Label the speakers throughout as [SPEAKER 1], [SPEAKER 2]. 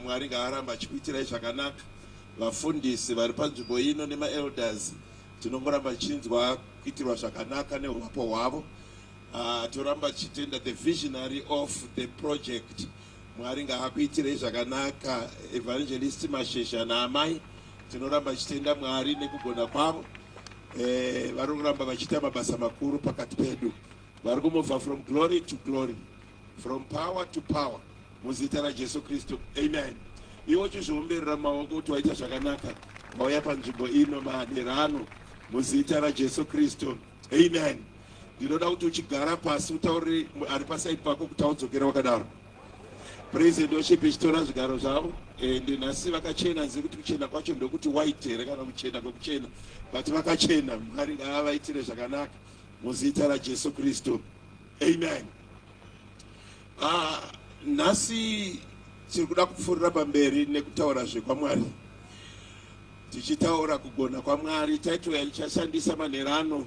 [SPEAKER 1] Mwari ngaaramba achikuitirai zvakanaka. Vafundisi vari panzvimbo ino nemaelders, tinongoramba tichinzwa kuitirwa zvakanaka neuvapo hwavo. Toramba tichitenda the visionary of the project. Mwari ngaakuitirei zvakanaka, Evangelist Mashesha naamai. Tinoramba tichitenda Mwari nekugona kwavo. Vari kuramba vachiita mabasa makuru pakati pedu. Vari kumova from glory to glory, from power to power, muzita raJesu Kristu, amen. Iwe uchizviomberera maoko kuti waita zvakanaka, wauya panzvimbo ino maderano, muzita raJesu Kristu, amen. Ndinoda kuti uchigara pasi, utaurire ari paside pako kuti audzokere wakadaro. Praise and worship ichitora zvigaro zvavo. And nhasi vakachena, nzi kuti kuchena kwacho ndokuti white here kana kuchena kwekuchena, but vakachena. Mwari ngaavaitire zvakanaka muzita raJesu Kristu, amen. Nhasi tiri kuda kupfuurira pamberi nekutaura zvekwamwari, tichitaura kugona kwaMwari. Title yandichashandisa manherano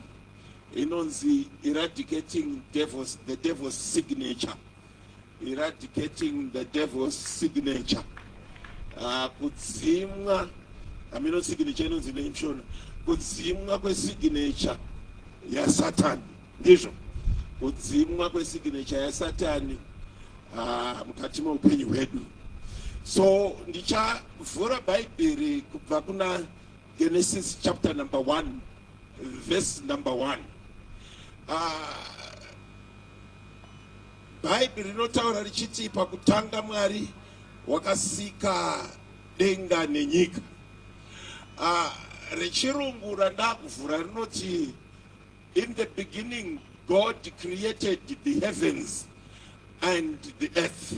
[SPEAKER 1] inonzi "Eradicating the Devil's Signature". Eradicating the Devil's Signature, kudzimwa hamino signature inonzi neimshona, kudzimwa kwesignature yaSatani. Ndizvo, kudzimwa kwesignature yaSatani mukati meupenyu hwedu. So ndichavhura Bhaibheri kubva kuna Genesis chapter number 1, verse number 1. Bhaibheri rinotaura richiti, "Pakutanga Mwari wakasika denga nenyika." Rechirungu randakuvhura rinoti, "In the beginning God created the heavens and the earth."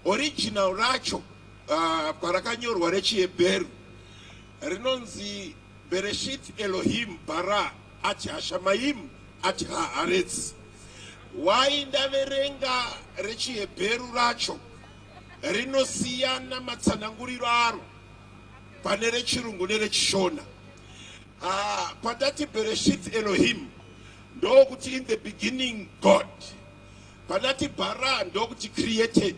[SPEAKER 1] Original racho, kwarakanyorwa rechiHebheru, rinonzi "Bereshit Elohim bara et hashamayim et haaretz". Wai ndaverenga rechiHebheru racho, rinosiyana matsananguriro aro pane rechirungu nerechishona. Pandati "Bereshit Elohim", ndokuti in the beginning God. Pandati "bara", ndokuti created.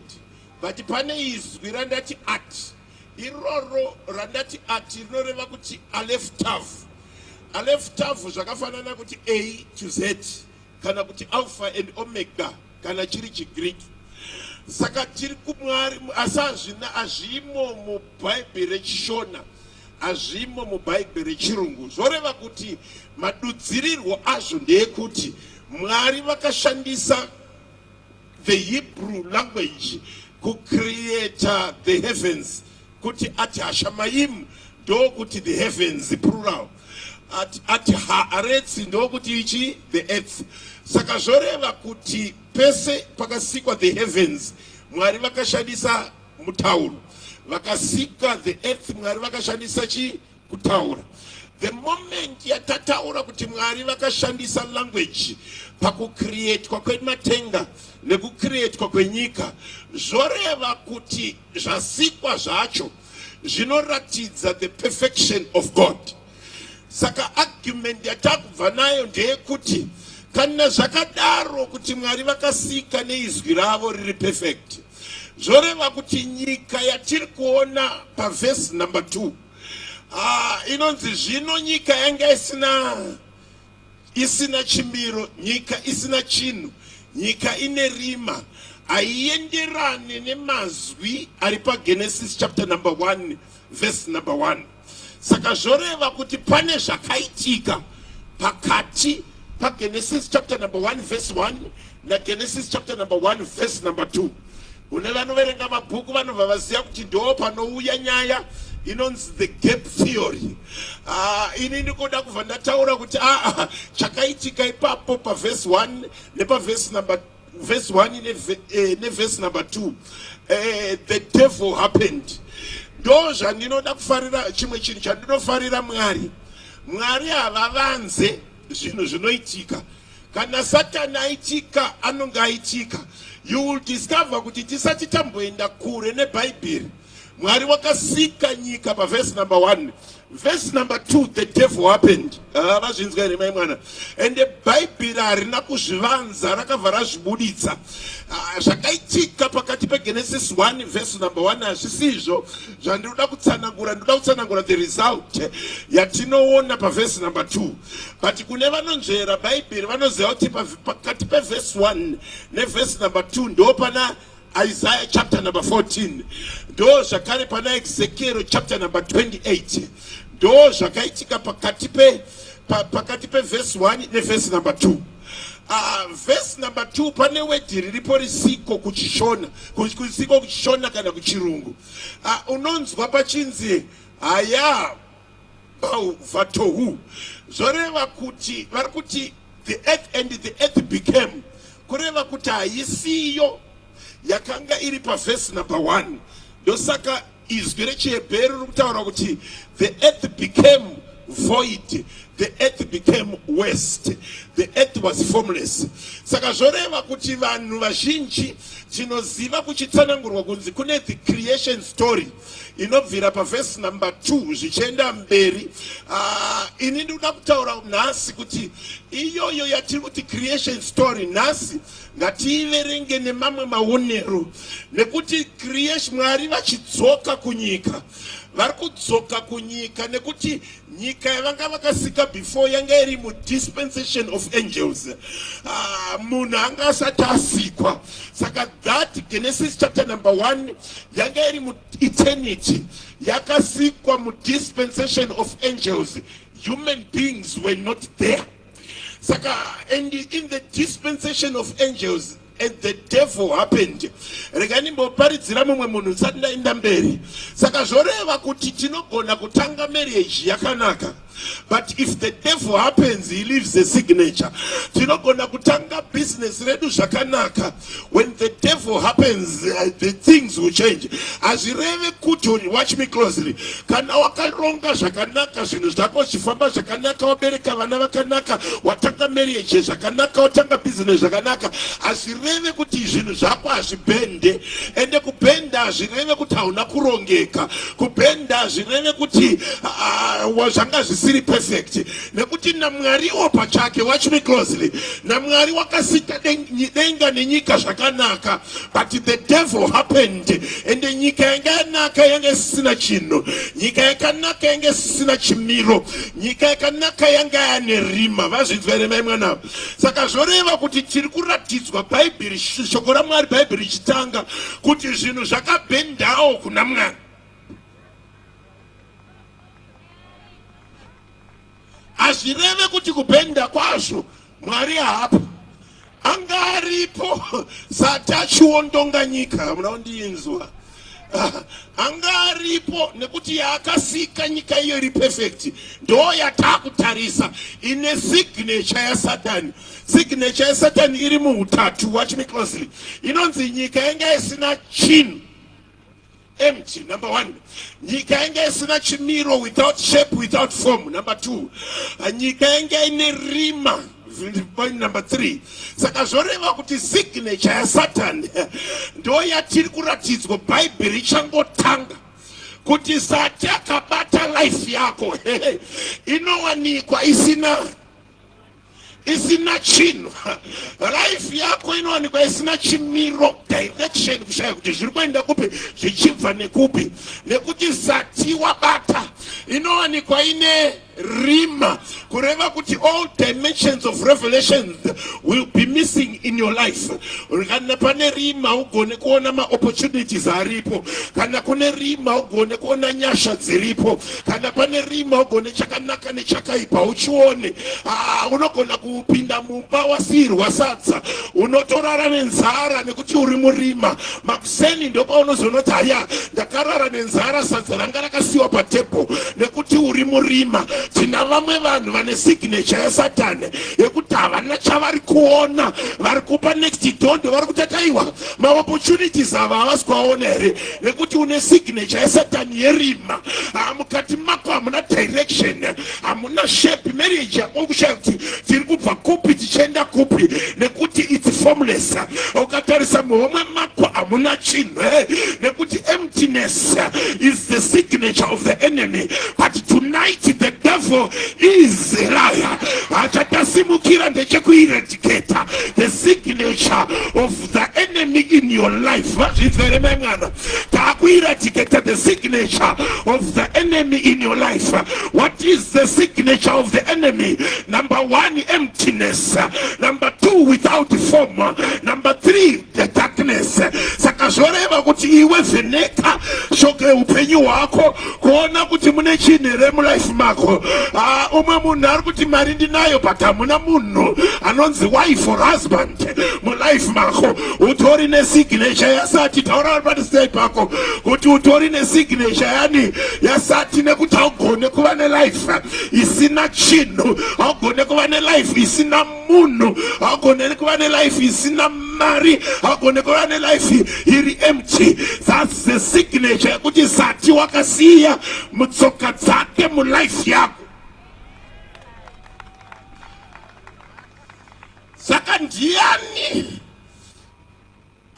[SPEAKER 1] But pane izwi randati "at", iroro randati "at" rinoreva kuti aleph tav. Aleph tav zvakafanana kuti A to Z kana kuti alpha and omega kana chiri chiGreek. Saka tiri kumwari, asi hazvina, hazvimo mubhaibheri rechishona, hazvimo mubhaibheri rechirungu. Zvoreva kuti madudzirirwo azvo ndeyekuti Mwari vakashandisa the Hebrew language kucreata the heavens, kuti ati "hashamayim" ndokuti the heavens plural, ati "haaretsi" ndokuti ichi the earth. Saka zvoreva kuti pese pakasikwa the heavens, Mwari vakashandisa mutauro. Vakasika the earth, Mwari vakashandisa chi kutaura. The moment yatataura kuti Mwari vakashandisa language pakucreatwa kwematenga nekucreatwa kwenyika, zvoreva kuti zvasikwa zvacho zvinoratidza the perfection of God. Saka argument yatakubva nayo ndeyekuti kana zvakadaro, kuti Mwari vakasika neizwi ravo riri perfect, zvoreva kuti nyika yatiri kuona pavhesi number 2, inonzi, "Zvino nyika yanga isina chimiro, nyika isina chinhu, nyika ine rima", haienderane nemazwi ari paGenesis chapter number 1, verse number 1. Saka zvoreva kuti pane zvakaitika pakati paGenesis chapter number 1 verse 1 naGenesis chapter number 1 verse number 2. Kune vanoverenga mabhuku vanobva vaziva kuti ndo panouya nyaya inonzi the gap theory. Ini ndikoda kubva ndataura kuti chakaitika ipapo pavhesi 1 nepavhesi number verse 1 nevhesi number 2, the devil happened. Ndo zvandinoda kufarira. Chimwe chinhu chandinofarira Mwari, Mwari havavanze zvinhu zvinoitika. Kana Satani aitika, anonge aitika. You will discover kuti tisati tamboenda kure neBhaibheri, Mwari wakasika nyika pavhesi number 1. Verse number 2, the devil happened. Ah, vazvinzwa here mai mwana? Ende Bhaibheri harina kuzvivanza, rakabva razvibuditsa. Ah, zvakaitika pakati peGenesis 1 verse number 1 hazvisizvo zvandinoda kutsanangura. Ndinoda kutsanangura the result yatinoona paverse number 2. But kune vanonzvera Bhaibheri vanoziva kuti pakati peverse 1 neverse number 2 ndo pana Isaiah chapter number 14 ndo zvakare pana Ezekiel chapter number 28 ndo zvakaitika pakati pe pa, pakati pevhesi 1 nevhesi number 2. Vhesi number 2 pane wedhi riripo risiko kuchishona, kusiko kuchishona kana kuchirungu. Unonzwa pachinzi haya bau vatohu, zvoreva kuti vari kuti the earth and the earth became, kureva kuti haisiyo yakanga iri pavhesi number 1. Ndosaka izwi rechihebheru riri kutaura kuti the earth became void, the earth became waste, the earth was formless. Saka zvoreva kuti vanhu vazhinji tinoziva kuchitsanangurwa kunzi kune the creation story inobvira pavhesi number 2 zvichienda mberi. Ini ndikuda kutaura nhasi kuti iyoyo yatiri kuti creation story nhasi ngatiiverenge nemamwe maonero, nekuti creation Mwari vachidzoka kunyika, vari kudzoka kunyika nekuti nyika yavanga vakasika before yanga iri mudispensation of angels. Munhu anga asati asikwa. Saka that Genesis chapter number 1 yanga iri mueternity, yakasikwa mudispensation of angels. Human beings were not there. Saka and in the dispensation of angels and the devil happened. Rega ndimboparidzira mumwe munhu ndisati ndaenda mberi. Saka zvoreva kuti tinogona kutanga marriage yakanaka, but if the devil happens, he leaves a signature. Tinogona kutanga business redu zvakanaka, when the devil happens, the things will change. Hazvireve kuti, watch me closely, kana wakaronga zvakanaka, zvinhu zvako zvichifamba zvakanaka, wabereka vana vakanaka, watanga marriage zvakanaka, watanga business zvakanaka, hazvireve kuti zvinhu zvako hazvibhende. Ende kubhenda hazvireve kuti hauna kurongeka. Kubhenda hazvireve kuti zvanga zvisiri perfect, nekuti naMwariwo pachake, watch me closely, naMwari wakasika denga nenyika zvakanaka, but the devil happened. Ende nyika yanga yanaka yanga isisina chinhu. Nyika yakanaka yanga isisina chimiro. Nyika yakanaka yanga yane rima. Vazvinzwa here mai mwana? Saka zvoreva kuti tiri kuratidzwa Bhaibheri, shoko raMwari, Bhaibheri richitanga kuti zvinhu zvakabhendawo kuna Mwari. Hazvireve kuti kubhenda kwazvo Mwari haapo. Anga aripo sati achiondonga nyika. Hamuna kundinzwa? Anga aripo, nekuti yaakasika nyika iyo iri perfect ndo yataakutarisa ine signature yaSatani. Signature yaSatani iri muutatu. Watch me closely. Inonzi nyika yanga isina chinhu, empty, number one. Nyika yanga isina chimiro, without shape, without form, number two. Nyika yanga ine rima, point number three. Saka zvoreva kuti signature yaSatani ndo yatiri kuratidzwa Bhaibheri richangotanga, kuti sati akabata life yako, inowanikwa isina chinhu. Life yako inowanikwa isina chimiro, direction, kushaya kuti zviri kuenda kupi, zvichibva nekupi, nekuti sati wabata. Inowanikwa ine rima, kureva kuti all dimensions of revelations will be missing in your life. Kana pane rima, ugone kuona maopportunities aripo. Kana kune rima, ugone kuona nyasha dziripo. Kana pane rima, ugone chakanaka nechakaipa uchione. Ah, unogona kupinda mumba wasiyirwa sadza, unotorara nenzara nekuti uri murima. Makuseni ndopaunozonoti, "Haya, ndakarara nenzara, sadza ranga rakasiyiwa patebho," nekuti uri murima. Tina vamwe vanhu vane signature yaSatani yekuti havana chavari kuona. Vari kupa next door ndo vari kutataiwa maopportunities ava, havasi kuaona here? Nekuti une signature yaSatani yerima. Mukati mako hamuna direction, hamuna shape. Marriage yako kushaya kuti tiri kubva kupi tichienda kupi, nekuti it's formless. Ukatarisa muhomwe mako hamuna chinhu, nekuti empty. Emptiness is the signature of the enemy, but tonight the devil is a liar. Achatasimukira ndechekuirediketa the signature of the enemy in your life. Vazvinzwere mai mwana, taakuiradiketa the signature of the enemy in your life. What is the signature of the enemy? Number one, emptiness. Number two, without form. Number three, the darkness. Saka zvoreva kuti iwe vheneka shoko yeupenyu hwako kuona kuti mune chinhu here mulife mako. Ah, umwe munhu ari kuti mari ndinayo, but hamuna munhu anonzi wife or husband mulife mako. Utori nesignature yasati. Taura vari padisei pako kuti utori nesignature yani yasati, nekuti haugone kuva nelife isina chinhu, haugone kuva nelife isina munhu, haugone kuva nelife isina mari, haugone kuva nelife iri empty. That's the signature yekuti sati wakasiya mutsoka dzake mulife yako. Saka ndiani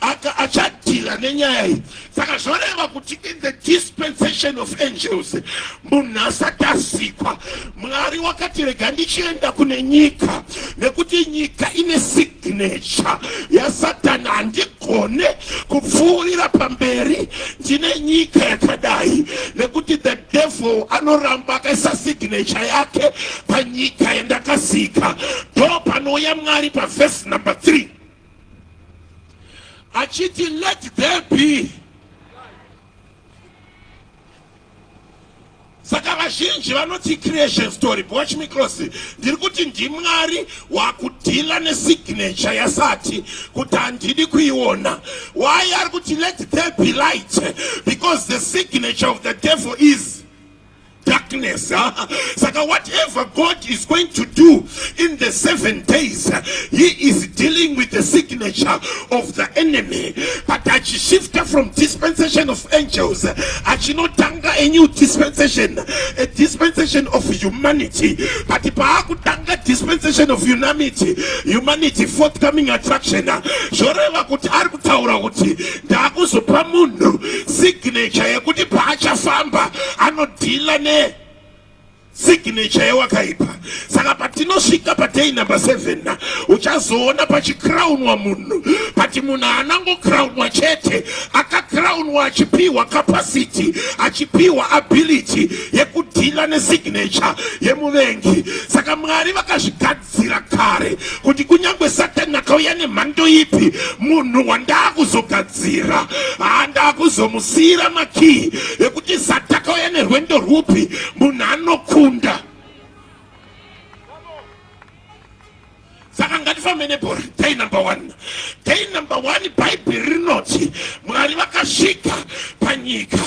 [SPEAKER 1] aka achadhila nenyaya iyi? Saka zvoreva kuti in the dispensation of angels, munhu asati asikwa, Mwari wakati, "Rega ndichienda kune nyika, nekuti nyika ine signature yaSatani. Handigone kupfuurira pamberi ndine nyika yakadai, nekuti the devil anoramba akaisa signature yake panyika yandakasika." Ndo panouya Mwari pavhesi number 3 achiti, "Let there be." Saka vazhinji vanoti creation story. Watch me closely. Ndiri kuti ndiMwari wakudhila nesignature yasati kuti handidi kuiona. Why ari kuti, "Let there be light"? Because the signature of the devil is darkness, huh? Saka whatever God is going to do in the 7 days, he is dealing with the signature of the enemy. But achishifta from dispensation of angels, achinotanga a new dispensation, a dispensation of humanity. But paakutanga dispensation of humanity, forthcoming attraction, zvoreva kuti ari kutaura kuti ndaakuzopa munhu signature yekuti paachafamba anodhila ne signature yewakaipa. Saka patinosvika paday number 7, uchazoona pachicrownwa munhu. But munhu haanangocrownwa chete, akacrownwa achipiwa capacity, achipiwa ability yekudhila nesignature yemuvengi. Saka Mwari vakazvigadzira kare kuti kunyange Satani akauya nemhando ipi, munhu wandaakuzogadzira, handaakuzomusiyira makii ekuti sati akauya nerwendo rwupi, munhu anokunda. Saka ngatifambe nebhora. Day number one, day number one, Bhaibheri rinoti Mwari vakasvika panyika.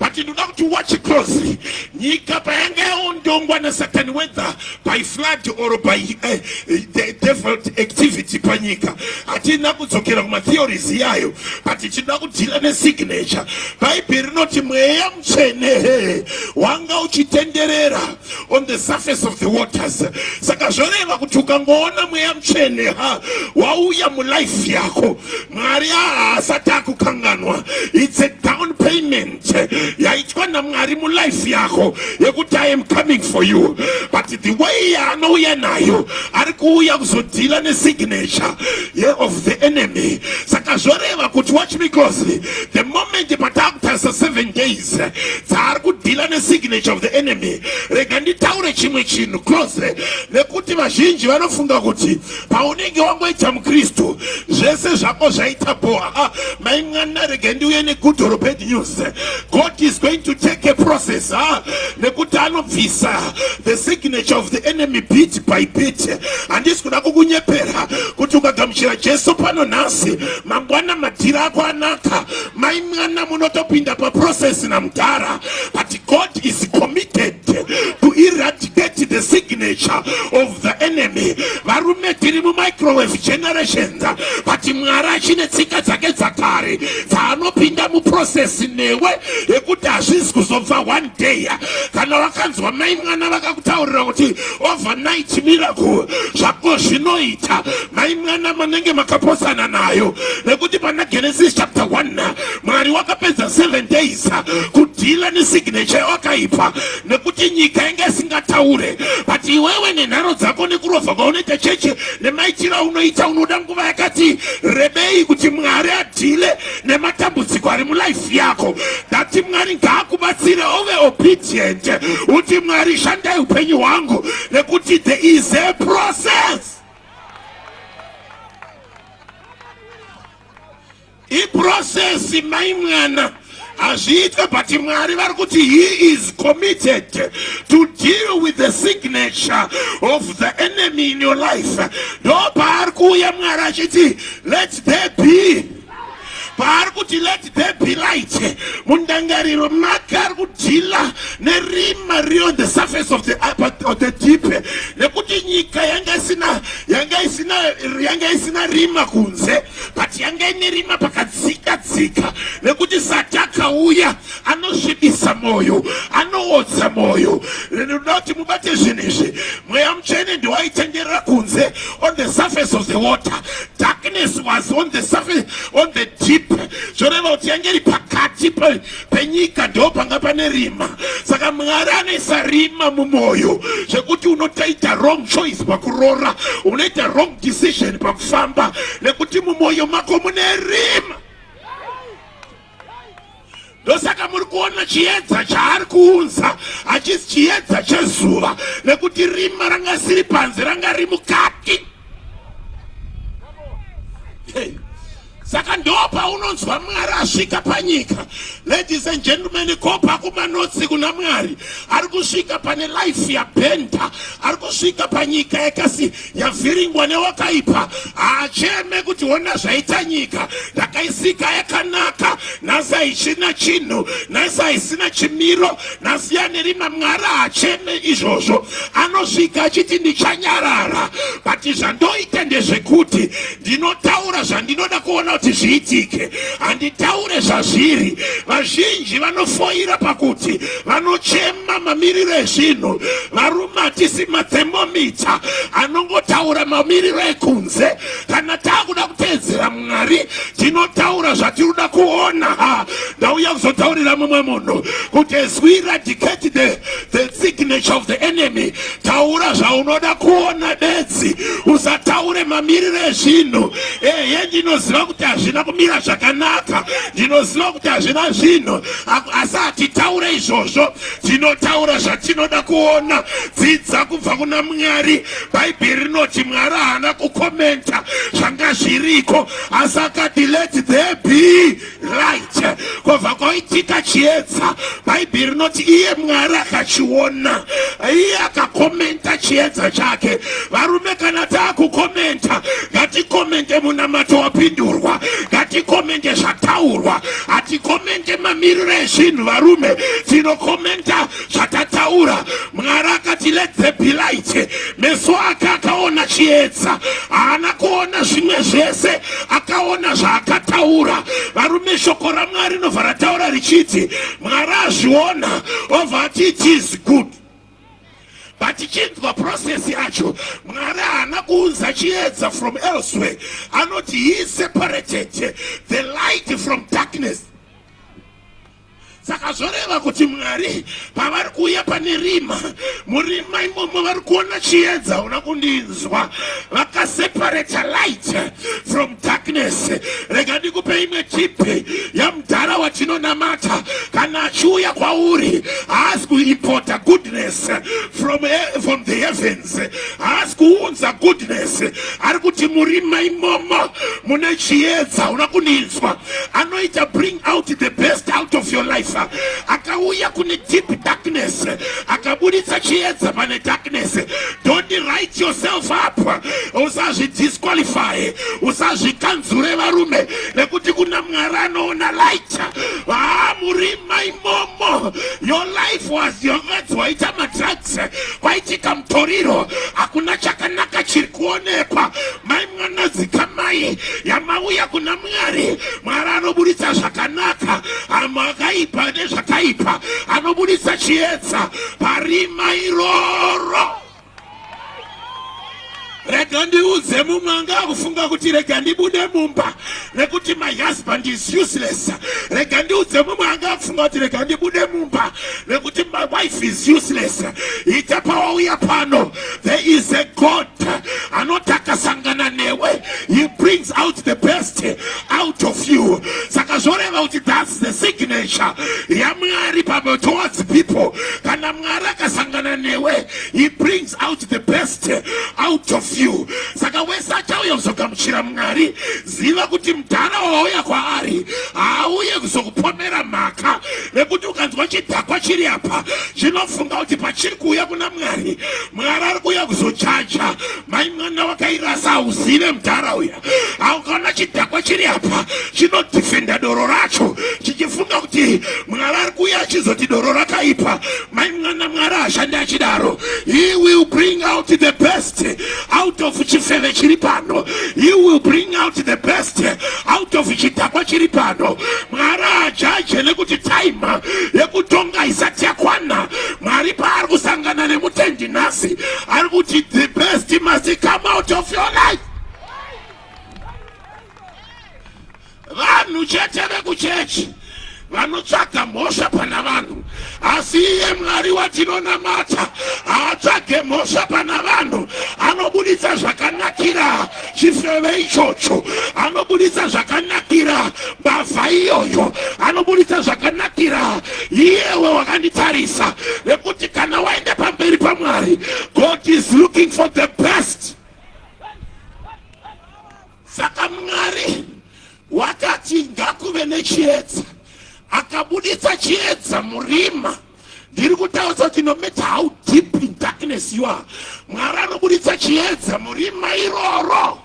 [SPEAKER 1] But ndinoda kuti watch closely. Nyika payanga yaondongwa naSatani, whether by flood or by the devil activity panyika, hatina kudzokera kumatheories iyayo, but tinoda kudhila nesignature. Bhaibheri rinoti Mweya Mutsvene wanga uchitenderera on the surface of the waters. Saka zvoreva kuti ukangoona Mweya Mutsvene ha wauya mulife yako, Mwari haasati akukanganwa. It's a down payment yaitwa naMwari mulife yako yekuti I am coming for you. But the way yaanouya nayo, ari kuuya kuzodhila nesignature of the enemy. Saka zvoreva kuti, watch me closely, the moment pataakutarisa 7 days dzaari kudhila nesignature of the enemy, rega nditaure chimwe chinhu closely, nekuti vazhinji vanofunga kuti paunenge wangoita muKristu zvese zvako zvaita boa. Ah, mai mwana, rega ndiuye negood or bad news. God is going to take a process, ah, nekuti anobvisa the signature of the enemy bit by bit. Handisi kuda kukunyepera kuti ukagamuchira Jesu pano nhasi, mangwana madhiri ako anaka. Mai mwana, munotopinda paprocess namudhara. But God is committed to eradicate the signature of the enemy. Varume, tiri mumicrowave generations, but Mwari achine tsika dzake dzakare dzaanopinda muprocess newe yekuti hazvisi kuzobva one day. Kana wakanzwa mai mwana vakakutaurira kuti overnight miracle zvako zvinoita, mai mwana, manenge makaposana nayo, nekuti pana Genesis chapter 1 Mwari Mwari wakapedza 7 days kudhila nesignature yawakaipa nekuti nyika yanga isingataure, but iwewe nenharo dzako nekurovha kwaunoita cheche nemaitiro aunoita unoda nguva yakati rebei kuti Mwari adhile nematambudziko ari mulife yako. Ndati Mwari ngaakubatsire ove obedient, uti Mwari shandai upenyu hwangu nekuti there is a process. Iprocess mai mwana, hazviitwe, but Mwari vari kuti he is committed to deal with the signature of the enemy in your life. Ndo paari kuuya Mwari achiti let there be, paari kuti let there be light, mundangariro make ari kudhila nerima riri on the surface of the deep, nekuti nyika yanga isina rima kunze, but yanga ine rima pakadzika dzika, nekuti sati akauya anosvibisa mwoyo, anoodza mwoyo. Ndinoda kuti mubate zvinhu izvi. Mweya Mutsvene ndiwaitenderera kunze on the surface of the water. Darkness was on the surface, on the deep. Zvoreva kuti yange iri pakati penyika, ndo panga pane rima. Saka Mwari anoisa rima mumwoyo zvekuti unotoita wrong choice pakurora, unoita wrong decision pakufamba, nekuti mumwoyo mako mune rima. Ndosaka muri kuona chiedza chaari kuunza hachisi chiedza chezuva, nekuti rima ranga siri panze, ranga riri mukati. Hey. Saka ndo paunonzwa Mwari asvika panyika. Ladies and gentlemen, kopa kumanotsi kuna Mwari ari kusvika pane life yabhenda, ari kusvika panyika yakasi yavhiringwa newakaipa. Haacheme kuti ona zvaita nyika, ndakaisika yakanaka, nhasi haichina chinhu, nhasi haisina chimiro, nhasi yane rima. Mwari haacheme izvozvo. Anosvika achiti ndichanyarara, but zvandoita ndezvekuti ndinotaura zvandinoda kuona kuti zviitike, handitaure zvazviri. Vazhinji vanofoira pakuti vanochema mamiriro ezvinhu. Varume, hatisi mathermometer anongotaura mamiriro ekunze. Kana taakuda kuteedzera Mwari, tinotaura zvatinoda kuona. Ha, ndauya kuzotaurira mumwe munhu kuti as we eradicate the signature of the enemy, taura zvaunoda kuona bedzi, usataure mamiriro ezvinhu. Ehe, ndinoziva kuti hazvina kumira zvakanaka, ndinoziva kuti hazvina zvinhu, asi hatitaure izvozvo, tinotaura zvatinoda kuona. Dzidza kubva kuna Mwari. Bhaibheri rinoti Mwari haana kukomenta zvanga zviriko, asi akati let there be light, kwabva kwaitika chiedza. Bhaibheri rinoti iye Mwari akachiona, iye akakomenta chiedza chake. Varume, kana taakukomenta, ngatikomente munamato wapindurwa, ngatikomente zvataurwa, hatikomente mamiriro ezvinhu. Varume, tinokomenta zvatataura. Mwari akati let there be light, meso ake akaona chiedza, haana kuona zvimwe zvese, akaona zvaakataura. Varume, shoko raMwari rinobva rataura richiti Mwari azviona, obva ati it is good. But chinzwa process yacho. Mwari haana kuunza chiedza from elsewhere. Anoti he separated the light from darkness. Saka zvoreva kuti Mwari pavari kuuya pane rima, murima imomo vari kuona chiedza. Una kundinzwa? Vakaseparata light from darkness. Rega ndikupe imwe tip yamudhara watinonamata. Kana achiuya kwauri, haasi kuimpota goodness from the heavens, haasi kuunza goodness. Ari kuti murima imomo mune chiedza. Una kundinzwa? Anoita bring out the best out of your life. Akauya kune deep darkness, akabuditsa chiedza pane darkness. Don't write yourself up, usazvidisqualify, usazvikanzure, varume, nekuti kuna Mwari anoona light. Ah, murima imomo your life was yongadzi waita madrugs, kwaitika mutoriro, hakuna chakanaka chiri kuonekwa. Mai mwana, dzikamai. Yamauya kuna Mwari, Mwari anobuditsa zvakanaka amakaipa nezvakaipa, anobuditsa chiedza parima iroro. Rega ndiudze mumwe anga akufunga kuti rega ndibude mumba nekuti my husband is useless. Rega ndiudze mumwe anga akufunga kuti rega ndibude mumba nekuti my wife is useless. Ita pawauya pano, there is a God anoti akasangana newe, he brings out the best out of you. Saka zvoreva kuti that's the signature yaMwari pamwe towards people. Kana Mwari akasangana newe, he brings out the best out of you. Saka wese achauya kuzogamuchira Mwari, ziva kuti mudhara wauya kwaari haauye kuzokupomera mhaka, nekuti ukanzwa chidhakwa chiri apa chinofunga kuti pachiri kuuya kuna Mwari, Mwari ari kuuya kuzochaja mai mwana wakairasa. Hauzive mudhara uya. Haukaona chidhakwa chiri apa chinodhifenda doro racho chichifunga kuti Mwari ari kuuya achizoti doro rakaipa. Mai mwana, Mwari hashandi achidaro. He will bring out the best out of chifeve chiri pano. He will bring out the best out of chidhakwa chiri pano. Mwari hajaje nekuti time yekutonga isati yakwana. Mwari paari kusangana nemutendi nhasi ari kuti the best must come out of your life. Vanhu chete vekuchechi vanotsvaga mhosva pana vanhu, asi iye Mwari watinonamata haatsvage mhosva pana vanhu. Anobuditsa zvakanakira chifeve ichocho, anobuditsa zvakanakira mbavha iyoyo, anobuditsa zvakanakira iyewe wakanditarisa, nekuti kana waenda pamberi paMwari, God is looking for the best. Saka Mwari wakati ngakuve nechiedza, akabuditsa chiedza murima. Ndiri kutaura kuti no matter how deep in darkness you are, Mwari anobuditsa chiedza murima iroro.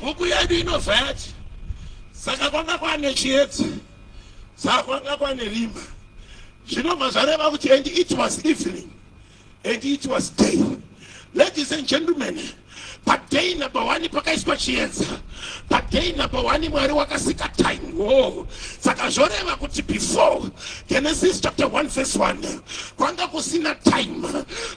[SPEAKER 1] Bhuku yedu inobva yati saka kwanga kwane chiedza, saka kwanga kwane rima. Zvinobva zvareva kuti and it was evening and it was day. Ladies and gentlemen, paday number one pakaiswa chiedza. Paday number one Mwari wakasika time. Oh. Saka zvoreva kuti before Genesis chapter 1 verse 1 kwanga kusina time,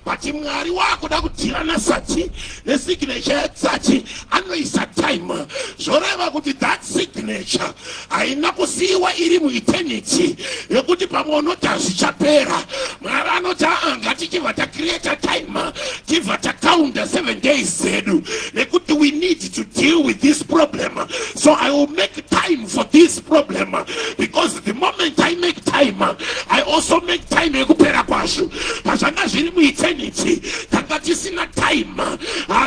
[SPEAKER 1] but Mwari wakuda kudhira nasati nesignature yatsati anoisa time. Zvoreva kuti that signature haina kusiyiwa iri mueternity yekuti pamwe unoti hazvichapera. Mwari anoti aa, ngatichibva tacreata time, tibva takaunda 7 days dzedu, nekuti we need to deal with this problem. So I will make time for this problem, because the moment I make time, I also make time yekupera kwazvo. Pazvanga zviri mueternity tanga tisina time.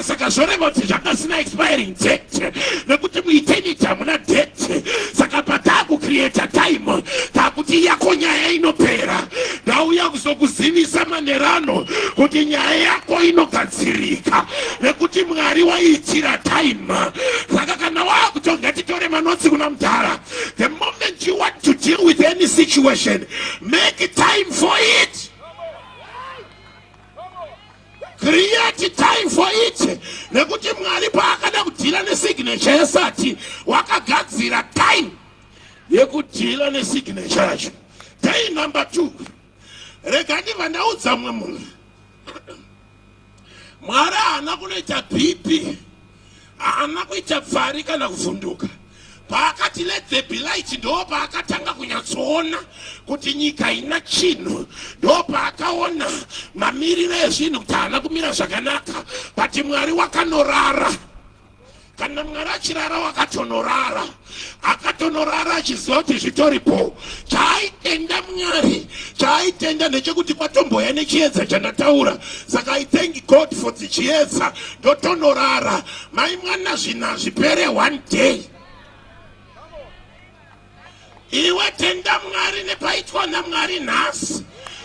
[SPEAKER 1] Saka zvoreva kuti zvanga zvisina expiring date, nekuti mueternity hamuna date. Saka pataakucreata time, takuti yako nyaya inopera. Ndauya kuzokuzivisa manerano kuti nyaya yako inogadzirika, nekuti Mwari waiitira time. Saka kana waakutonga, titore manotes kuna mudhara. The moment you want to deal with any situation, make time for it, create time for it, nekuti Mwari paakada kudhila nesignature yesati, wakagadzira time yekudhila nesignature yacho. Day number two, rega ndibva ndaudza mumwe munhu, Mwari haana kunoita BP, haana kuita pfari kana kuvhunduka. Paakati let there be light, ndo paakatanga kunyatsoona kuti nyika haina chinhu, ndo paakaona mamiriro ezvinhu kuti haana kumira zvakanaka. But Mwari wakanorara. Kana Mwari achirara, wakatonorara, akatonorara achiziva kuti zvitoripo. Chaaitenda Mwari, chaaitenda ndechekuti kwatomboya nechiedza chandataura, saka I thank God for the chiedza, ndotonorara. Mai mwana, zvinhu hazvipere one day. Iwe tenda Mwari nepaitwa naMwari nhasi,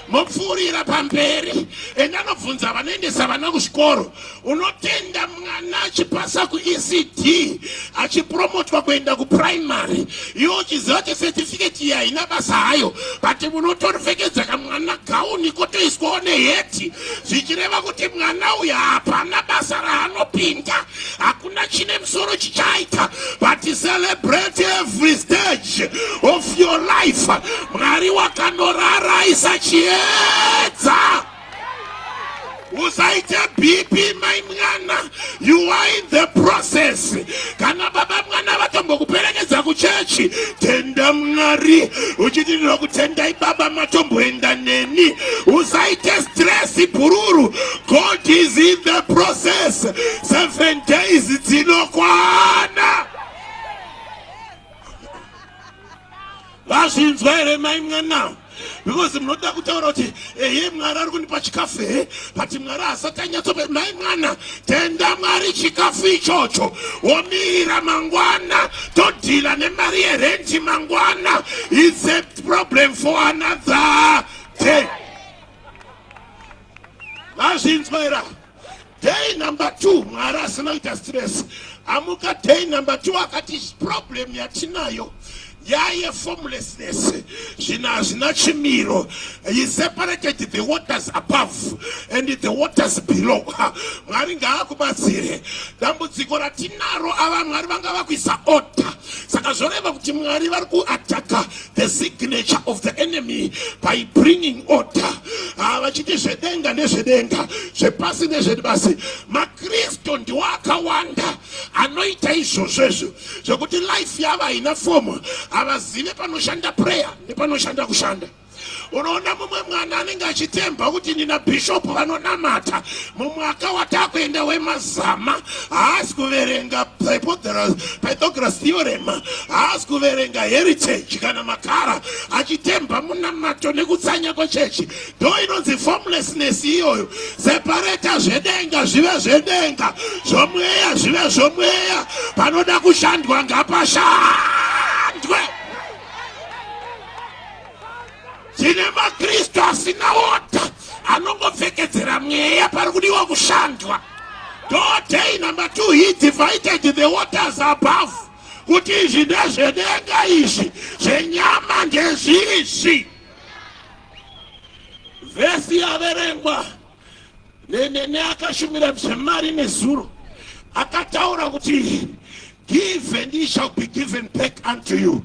[SPEAKER 1] mopfuurira pamberi. Enda anobvunza vanoendesa vana kuzvikoro. Unotenda mwana achipasa kuECD, achipromotwa kuenda kuprimary, iwe uchiziva kuti certificate iyi haina basa hayo, but munotoripfekedza kamwana gauni kotoiswawo neheti, zvichireva kuti mwana uyu hapana basa raanopinda, hakuna chine musoro chichaita. But celebrate every stage of your life. Mwari wakanorara aisa chiedza. Usaite BP mai mwana, you are in the process. Kana baba mwana vatombokuperekedza kuchechi, tenda Mwari uchiti ndinokutendai baba matomboenda neni. Usaite stress bhururu, God is in the process. 7 days dzinokwana. Vazvinzwa here mai mwana? Because munoda kutaura kuti ehe Mwari ari kundipa chikafu he, but Mwari asati anyatsope. Mai mwana, tenda Mwari chikafu ichocho, womirira mangwana, todhila nemari yerenti mangwana. It's a problem for another day. Vazvinzwa here? Day number 2 Mwari asina kuita stress, amuka day number 2 akati problem yatinayo yaye formlessness, zvinhu hazvina chimiro. He separated the waters above and the waters below. Mwari ngaakubatsire. Dambudziko ratinaro ava Mwari vanga vakuisa order, saka zvoreva kuti Mwari vari kuataka the signature of the enemy by bringing order. Vachiti zvedenga ndezvedenga, zvepasi ndezvepasi. MaKristu ndiwo akawanda anoita izvozvo izvo zvekuti life yavo haina fomu, havazive panoshanda prayer nepanoshanda kushanda. Unoona mumwe mwana anenge achitemba kuti ndina bhishopu vanonamata, mumwaka watakuenda wemazama haasi kuverenga Pythagoras theorem, haasi kuverenga heritage kana makara, achitemba munamato nekutsanya kwechechi. Ndo inonzi formlessness iyoyo. Separeta zvedenga zvive zvedenga, zvomweya zvive zvomweya. Panoda kushandwa ngapashandwe. Tine maKristu asina wota, anongopfekedzera mweya pari kudiwa kushandwa. Do day number 2 he divided the waters above, kuti izvi ndezvedenga, izvi zvenyama ndezvizvi. Vhesi yaverengwa neakashumira zvemari nezuro akataura kuti give and it shall be given back unto you,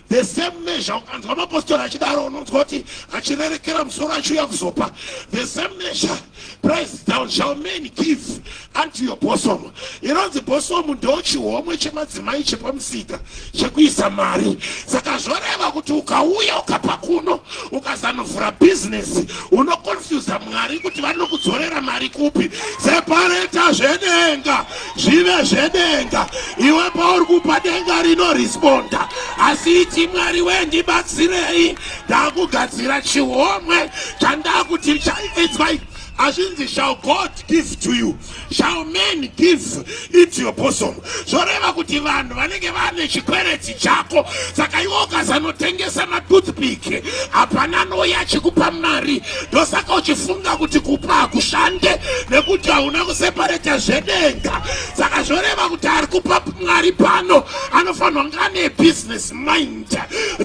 [SPEAKER 1] the same measure. Ukanzwa mapostori achidaro, unonzwa kuti achirerekera musoro achiuya kuzopa. The same measure pressed down shall men give unto your bosom. Inonzi bosom ndo chihomwe chemadzimai chepamusika chekuisa mari. Saka zvoreva kuti ukauya ukapa kuno, ukazanovhura bhizinesi, unokonfusa Mwari kuti vanokudzorera mari kupi. Separeta zvedenga zvive zvedenga. Iwe pauri kupa, denga rinoresponda. Asi iti, Mwari wendibatsirei, ndakugadzira chihomwe chandakuti chaidzwai. Azvinzi shall God give to you, shall men give into your bosom. Zvoreva kuti vanhu vanenge vane chikwereti chako. Saka iwe ukazanotengesa matoothpick, hapana anouya achikupa mari. Ndosaka uchifunga kuti kupa hakushande, nekuti hauna kusepareta zvedenga. Saka zvoreva kuti ari kupa Mwari pano anofanirwa kunge ane business mind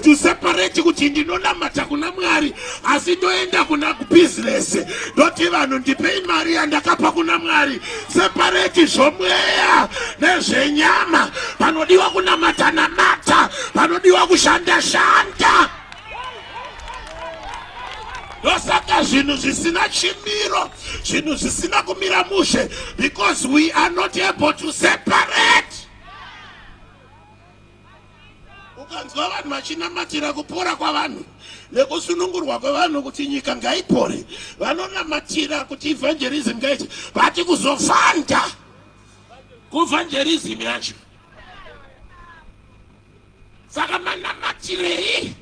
[SPEAKER 1] to separate kuti ndinonamata kuna Mwari, asi ndoenda kuna kubhizinesi ndoti vanhu ndipei mari yandakapa kuna Mwari. Separate zvomweya nezvenyama. Panodiwa kunamata namata, panodiwa kushanda shanda. Ndosaka zvinhu zvisina chimiro, zvinhu zvisina kumira mushe, because we are not able to separate. Ukanzwa vanhu vachinamatira kupora kwavanhu nekusunungurwa kwevanhu, kuti nyika ngaipore, vanonamatira kuti evangelism ngaiti, vati kuzofanda kuevangelism yacho. Saka manamatirei?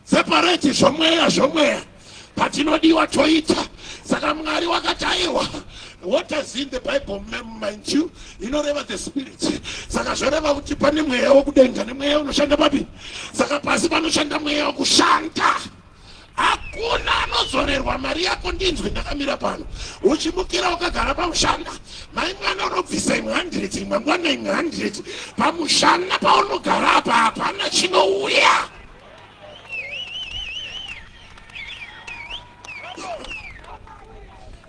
[SPEAKER 1] Separate zvomweya zvomweya, patinodiwa toita. Saka Mwari wakati aiwa, waters in the Bible, mind you, inoreva the spirit. Saka zvoreva kuti pane mweya wekudenga nemweya unoshanda papi. Saka pasi panoshanda mweya wekushanda. Hakuna anodzorerwa mari yako. Ndinzwi ndakamira pano, uchimukira wakagara pamushana, mai mwana, unobvisa imwe 100, imwe mangwana imwe 100. Pamushana paunogara apa hapana chinouya.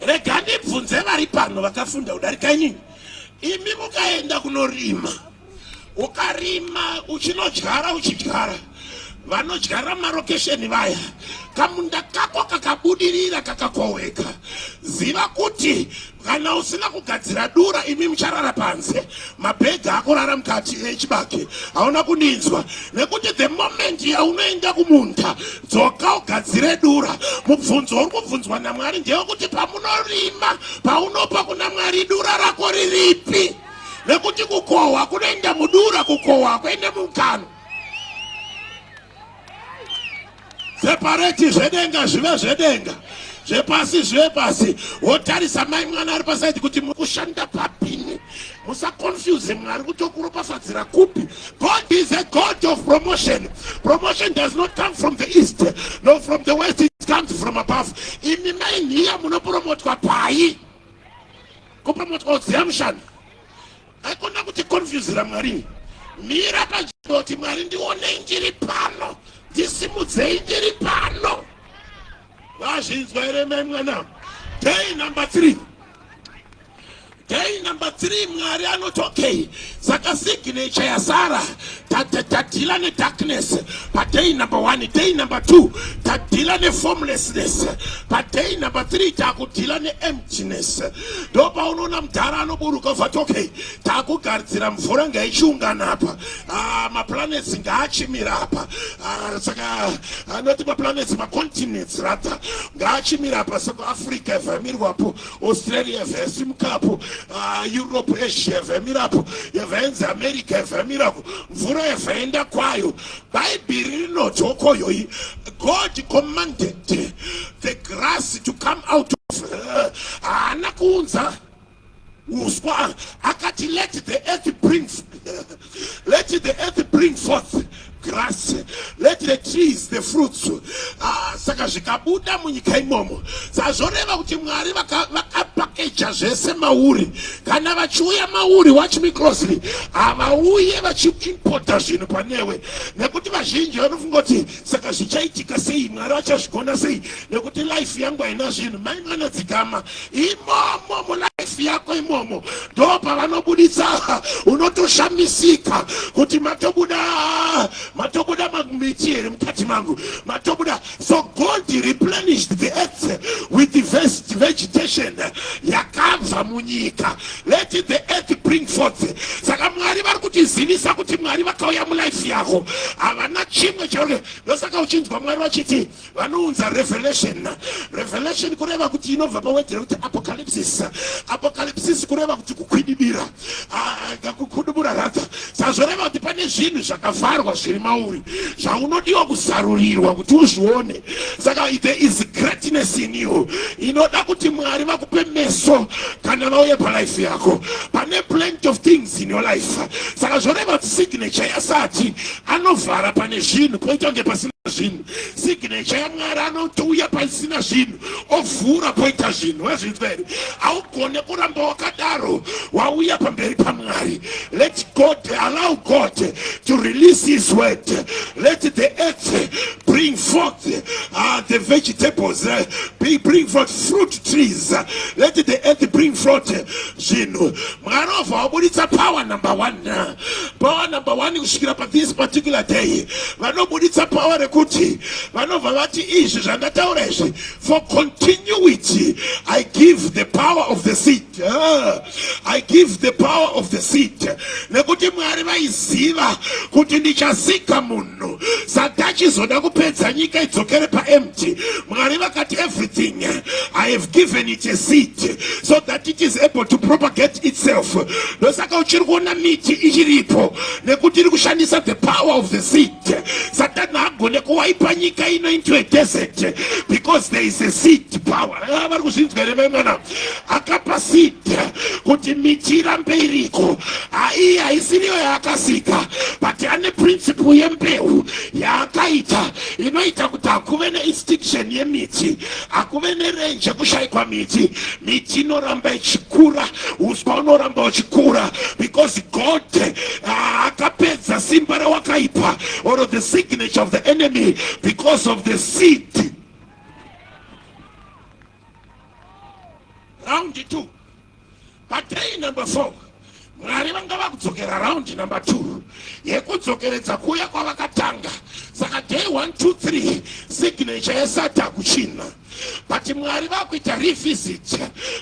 [SPEAKER 1] Rega ndibvunze vari pano vakafunda kudarika inini. Imi mukaenda kunorima, ukarima, uchinodyara, uchidyara. Vanodyara marokesheni vaya, kamunda kako kakabudirira kakakoweka, ziva kuti kana usina kugadzira dura, imi mucharara panze, mabhegi akurara mukati echibage. Hauna kundinzwa? Nekuti the moment yaunoenda kumunda, dzoka ugadzire dura. Mubvunzo uri kubvunzwa naMwari ndewekuti pamunorima, paunopa kuna Mwari, dura rako riripi? Nekuti kukohwa kunoenda mudura, kukohwa kuende mukano. Separate zvedenga zvive zvedenga, zvepasi zvive pasi. Wotarisa mai mwana ari pasaidi kuti muri kushanda papini. Musaconfuse Mwari kuti okuropafadzira kupi. God is a God of promotion. Promotion does not come from the east, no, from the west. It comes from above. Imi mainhiya munopromotwa pai? Kupromotwa udziya mushando aikona kuti confusira Mwari. Mira panzvimbo kuti Mwari, ndionei ndiri pano, ndisimudzei ndiri pano. Vazvinzwa here, mai mwana? Day number 3, day number 3, Mwari anoti, "Okay." Saka signature yasara, tadeala nedarkness paday number 1. Day number 2 tadeala neformlessness. Paday number 3 takudeala neemptiness. Ndo paunoona mudhara anoburuka vati, "Okay, takugadzira mvura, ngaichiungana apa. Ah, maplanets ngaachimira apa." Ah, saka anoti maplanets, macontinents rather, ngaachimira apa. Saka Africa yavhamirwapo, Australia yavhasimukapo, Europe, Asia yavhamirapo, yavhaenzi America yavhamirako, mvura yavhaenda kwayo. Bhaibheri rinoti okoyoi, God commanded the grass to come out of. Haana kuunza uswa, akati, Let the earth bring forth grass, let the trees the fruits." Ah, saka zvikabuda munyika imomo, sazvoreva kuti Mwari vakapakeja zvese mauri. Kana vachiuya mauri, watch me closely, havauye vachiimpota zvinhu panewe, nekuti vazhinji vanofunga kuti, "Saka zvichaitika sei? Mwari vachazvigona sei, nekuti life yangu haina zvinhu?" Mai mwana, dzikama. Imomo mulife yako imomo ndo pavanobuditsa. Unotoshamisika kuti matobuda, matobuda miti here mukati mangu matobuda? So God replenished the earth with the vegetation yakabva munyika. Let the earth bring forth. Saka Mwari vari kutizivisa kuti Mwari vakauya mulife yako, havana chimwe chauri. Ndosaka uchinzwa Mwari vachiti vanounza revelation. Revelation kureva kuti inobva paword rekuti apocalypsis. Apocalypsis kureva kuti kukwidibira, ah, kukudubura rather. Sazvoreva kuti pane zvinhu zvakavharwa zviri mauri zvaunodiwa kuzarurirwa kuti uzvione. Saka there is greatness in you inoda kuti Mwari vakupe meso kana vauye palife yako. Pane plenty of things in your life. Saka zvoreva kuti signature yasati anovhara pane zvinhu poita kunge pasina zvinhu. Signature yaMwari anotouya pasina zvinhu, ovhura poita zvinhu. Wazvinzwa here? Haugone kuramba wakadaro wauya pamberi paMwari. Let God, allow God to release his word. Let the earth bring forth the vegetables, bring forth fruit trees. Let the earth bring forth zvinhu. Mwari obva wabuditsa power number one. Power number one, kusvikira pathis particular day, vanobuditsa power rekuti vanobva vati, "Izvi zvandataura izvi, for continuity I give the power of the seed." Ah, I give the power of the seed, nekuti Mwari vaiziva kuti ndichasika munhu, saka achizoda kupedza nyika idzokere paempty. Mwari vakati, "Everything I have given it a seed so that it is able to propagate itself." Ndosaka uchiri kuona miti ichiripo, nekuti iri kushandisa the power of the seed. Satani haagone kuwaipa nyika ino into a desert because there is a seed power. Ah, vari kuzvinzwa here, mai mwana? Akapa seed kuti miti irambe iriko. Hai, haisiriyo yaakasika, but ane principle yembeu yaakaita inoita kuti hakuve neextinction yemiti, hakuve nerenje kushayikwa miti. Miti inoramba ichikura, uswa unoramba uchikura, because God akapedza simba rawakaipa or the signature of the enemy because of the seed. Round two, paday number four, Mwari vanga vakudzokera round number two yekudzokeredza kuuya kwavakatanga. Saka day 1 2 3 signature yesati hakuchina. But Mwari vakuita revisit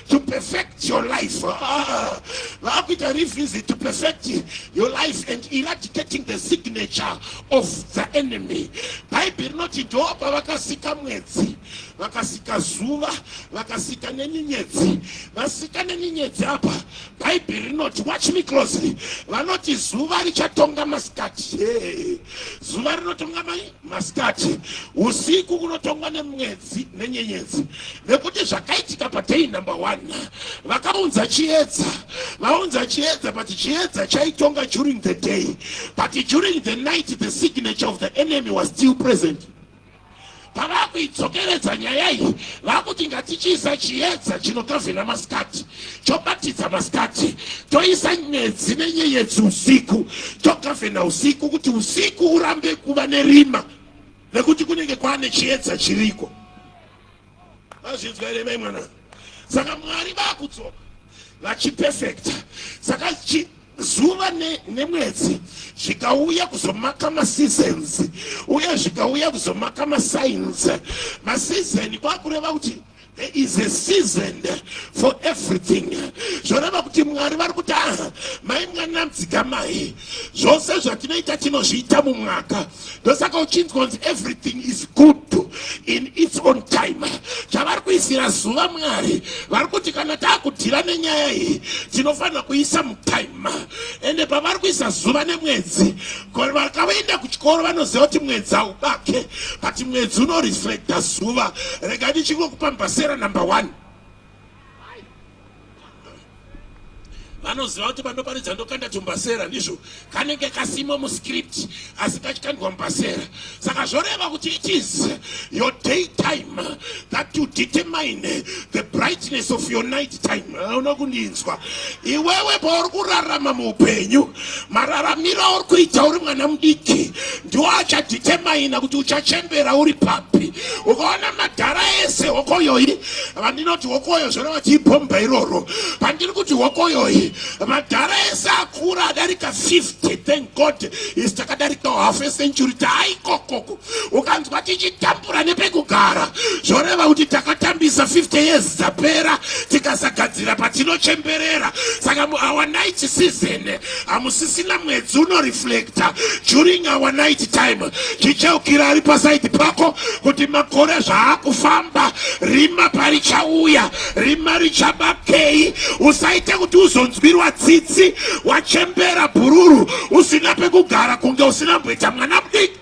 [SPEAKER 1] to perfect your life. Ah, vakuita revisit to perfect your life and eradicating the signature of the enemy. Bhaibheri rinoti ndo pavakasika mwedzi, vakasika zuva, vakasika nenyenyedzi. Vasika nenyenyedzi apa, Bhaibheri rinoti, watch me closely, vanoti zuva richatonga masikati. Hey, zuva rinotonga mai masikati, usiku kunotongwa nemwedzi nenyenyedzi. Nekuti zvakaitika paday number 1, vakaunza chiedza, vaunza chiedza, but chiedza chaitonga during the day, but during the night the signature of the enemy was still present. Pavakuidzokeredza nyaya iyi, vakuti ngatichiisa chiedza chinokavhena masikati, chobatidza masikati, toisa mwedzi nenyenyedzi usiku, tokavhena usiku, kuti usiku urambe kuva nerima, nekuti kunenge kwaane chiedza chiriko. Mazvinzwa here mai mwana? Saka Mwari vakudzoka vachiperfecta. Saka zuva nemwedzi zvikauya kuzomaka maseasons, uye zvikauya kuzomaka masigns. Maseason kwakureva kuti there is a season for everything. Zvoreva kuti Mwari vari kuti, aha, mai mwana, mudzikamai, zvose zvatinoita tinozviita mumwaka. Ndosaka uchinzwa kunzi everything is good in its own time. Chavari kuisira zuva Mwari, vari kuti kana taakudhira nenyaya iyi, tinofanira kuisa mutime. Ende pavari kuisa zuva nemwedzi, vakavaenda kuchikoro vanoziva kuti mwedzi haubake, but mwedzi unoreflecta zuva. Rega ndichingokupa mbasera number 1. Vanoziva kuti pandoparidza ndokanda tumbasera, ndizvo kanenge kasimo muscript, asi kachikandwa mubasera. Saka zvoreva kuti it is your day time that you determine the brightness of your night time. Hauna kundinzwa iwewe? Pauri kurarama muupenyu, mararamiro auri kuita uri mwana mudiki ndiwo achadetermina kuti uchachembera uri papi. Ukaona madhara ese hokoyoyi, vandinoti hokoyo, zvoreva kuti ibhomba iroro. Pandiri kuti hokoyoyi, madhara ese akura adarika 50, thank God isi takadarika half a century taaikokoko. Ukanzwa tichitambura nepekugara, zvoreva kuti takatambisa 50 years dzapera tikasagadzira patinochemberera. Saka muour night season hamusisina mwedzi unoreflecta during our night time. Chicheukira ari pasaidi pako kuti makore zvaakufamba, rima parichauya, rima richabakei. Usaite kuti uzonzwirwa tsitsi wachembera bhururu usina pekugara, kunge usina mboita mwana mudiki.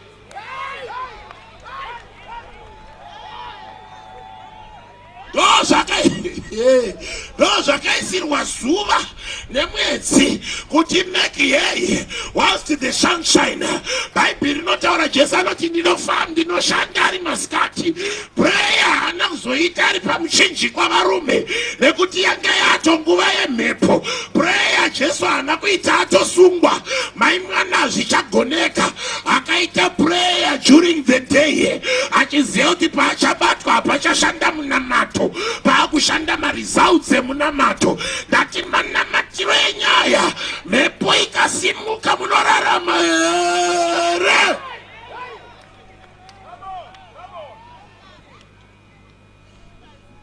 [SPEAKER 1] Ndo zvakaisirwa zuva nemwedzi kuti make hay whilst the sunshine. Bhaibheri rinotaura, Jesu anoti, ndinofamba, ndinoshanda ari masikati. Prayer haana kuzoita ari pamuchinjikwa, varume, nekuti yanga yato nguva yemhepo. Prayer Jesu haana kuita atosungwa, mai mwana, zvichagoneka. Akaita prayer during the day, achiziva kuti paachabatwa hapachashanda munamato, paakushanda maresults emunamato. Ndati manamatiro enyaya, mhepo ikasimuka munorarama here?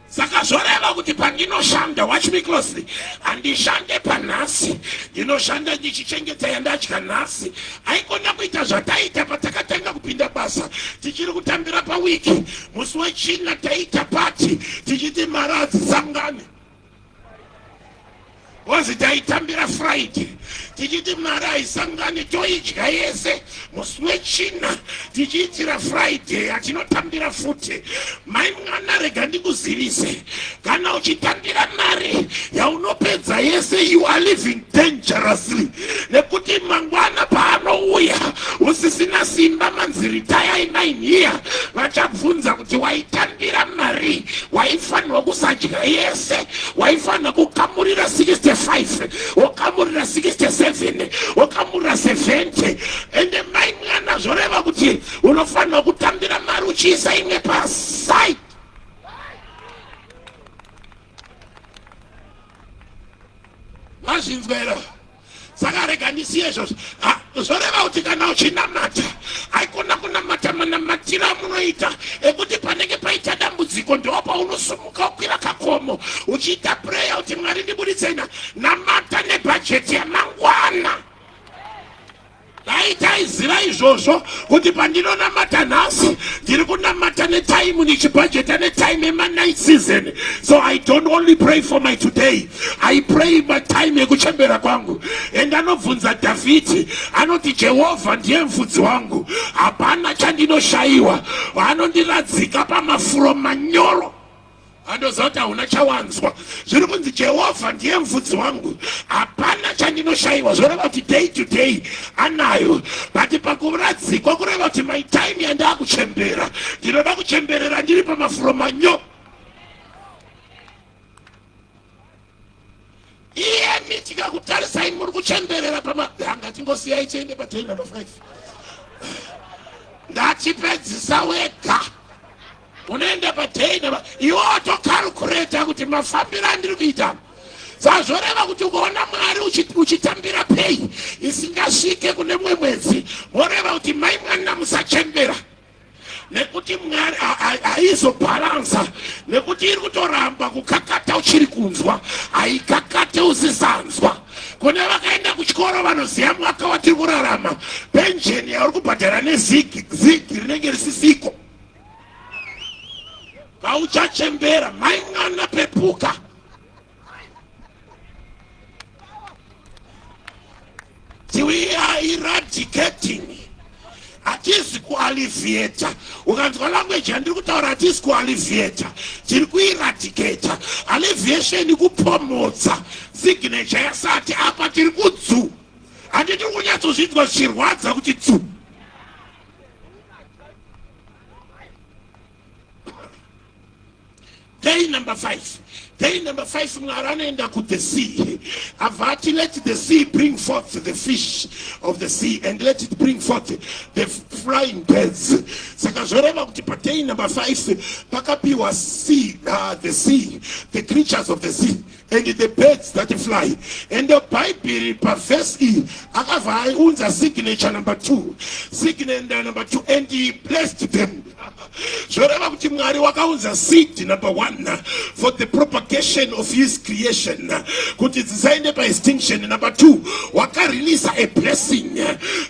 [SPEAKER 1] Saka zvoreva kuti pandinoshanda, watch me closely, handishande panhasi, ndinoshanda ndichichengeta yandadya nhasi. Haikona kuita zvataita patakatanga kupinda basa, tichiri kutambira pawiki, musi wechina taita pati tichiti mari hadzisangani. Wazi taitambira Friday tichiti mari haisangani, toidya yese musi wechina tichiitira Friday yatinotambira futi. Mai mwana, rega ndikuzivise, kana uchitambira mari yaunopedza yese, you are living dangerously, nekuti mangwana paanouya usisina simba, manzi retire 9 year, vachabvunza kuti waitambira mari, waifanirwa kusadya yese, waifanira kukamurira 65, wokamurira 67, wokamurira 70. Ende mai mwana, zvoreva kuti unofanirwa kutambira mari uchiisa imwe paside. Mazvinzwa here? Saka rega ndisiye izvozvo. Zvoreva kuti kana uchinamata, haikona kunamata manamati. Manamatiro amunoita ekuti panenge paita dambudziko ndo paunosumuka ukwira kakomo uchiita prayer kuti Mwari ndibuditsei. Namata nebhajeti yamangwana. Dai taiziva izvozvo kuti pandinonamata nhasi ndiri kunamata netime ndichibhajeta netime yemanight season. So I don't only pray for my today, I pray my time yekuchembera kwangu. And anobvunza Dhavhidhi anoti, Jehovha ndiye mufudzi wangu, hapana chandinoshayiwa, anondiradzika pamafuro manyoro. Andoziva kuti hauna chawanzwa. Zviri kunzi Jehovha ndiye mufudzi wangu, hapana chandinoshayiwa. Zvoreva kuti day to day anayo, but pakuradzikwa kureva kuti my time yandakuchembera, ndinoda kuchemberera ndiri pamafuro manyo. Iyemi tikakutarisai muri kuchemberera pamaganga, tingosiyai tiende paday number 5. Ndatipedzisa wega. Unoenda paday number, iwe watokalkuleta kuti mafambiro andiri kuita. Sazvoreva kuti ukaona Mwari uchitambira pay isingasvike kune mumwe mwedzi, voreva kuti mai mwana musachembera, nekuti Mwari haizobhalansa, nekuti iri kutoramba kukakata uchiri kunzwa, haikakate usisanzwa. Kune vakaenda kuchikoro vanoziva mwaka watiri kurarama, penjeni yauri kubhadhara nezigi zigi rinenge risisiko pauchachembera. Mai mwana, pepuka. We are eradicating, hatisi kualleviata. Ukanzwa language yandiri kutaura, hatisi kualleviata, tiri kueradicata. Alleviation kupomotsa signature yasati apa, tiri kudzu handi tiri kunyatsozvinzwa zvichirwadza kuti tsu. Day number 5, day number 5, Mwari anoenda kuthe sea, abva ati, "Let the sea bring forth the fish of the sea and let it bring forth the flying birds." Saka zvoreva kuti paday number 5 pakapiwa sea, the sea, the creatures of the sea and the birds that fly. And the Bhaibheri pavhesi iyi akabva aiunza signature number 2, signature number 2, "And he blessed them." Zvoreva kuti Mwari wakaunza seed number 1 for the propagation of his creation kuti dzisaende paextinction. Number 2, wakareleasa a blessing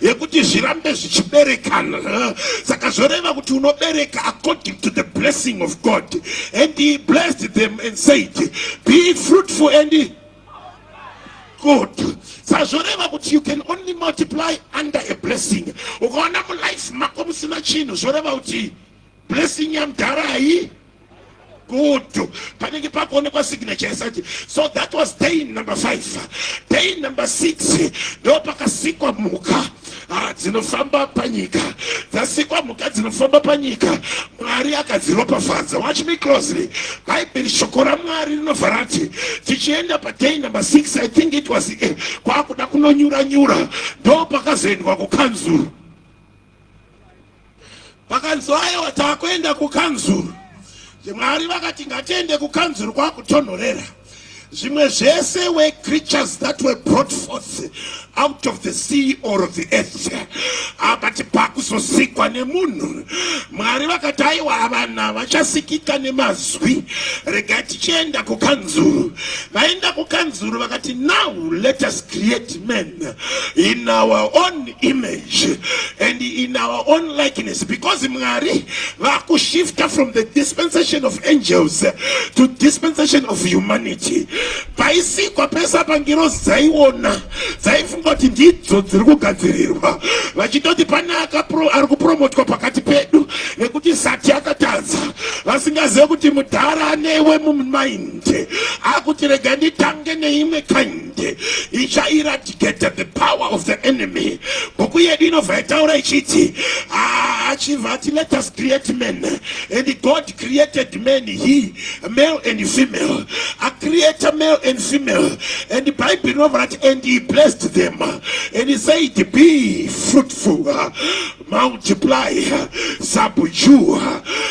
[SPEAKER 1] yekuti zvirambe zvichiberekana. Saka zvoreva kuti unobereka according to the blessing of God. "And he blessed them and said, 'Be fruitful and good.'" Sazvoreva kuti you can only multiply under a blessing. Ukaona mulife mako musina chinhu, zvoreva kuti blessing yamudharai good, panenge pakuonekwa signature isati. So that was day number 5. Day number 6 ndo pakasikwa mhuka dzinofamba panyika. Dzasikwa mhuka dzinofamba panyika, Mwari akadziropafadza. Watch me closely. Bhaibheri, shoko raMwari rinobva rati, tichienda paday number 6, I think it was kwakuda kunonyura nyura, ndo pakazoendwa kukanzuru. Pakanzi aiwa, taakuenda kukanzuru. Mwari vakati ngatiende kukanzuru, kwakutonhorera. Zvimwe zvese were creatures that were brought forth out of the sea or of the earth. But pakuzosikwa nemunhu, Mwari vakati aiwa, vanhu vachasikika nemazwi, regai tichienda kukanzuru. Vaenda kukanzuru vakati, "Now let us create men in our own image and in our own likeness," because Mwari vakushifta from the dispensation of angels to dispensation of humanity. Paisikwa pese apa, ngirozi dzaiona, dzaifunga kuti ndidzo dziri kugadzirirwa, vachitoti pane ari kupromotwa pakati pedu nekuti sati akatadza, vasingazive kuti mudhara anewe mumind akuti rega nditange neimwe kind ichaeradicate the power of the enemy. Bhuku yedu inobva yataura ichiti, achibva ati, "Let us create men." And God created men, he male and female, acreata male and female. And the Bible inobva rati, "And he blessed them and he said, 'Be fruitful, multiply, subdue.'"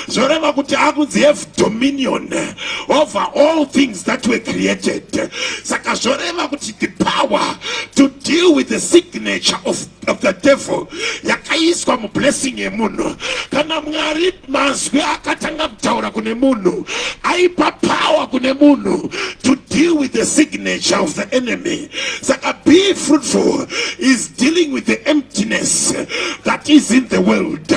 [SPEAKER 1] Zvoreva kuti akunzi have dominion over all things that were created. Saka zvoreva kuti the power to deal with the signature of of the devil yakaiswa mublessing yemunhu. Kana Mwari mazwi akatanga kutaura kune munhu, aipa power kune munhu to deal with the signature of the enemy. Saka be fruitful is dealing with the emptiness that is in the world.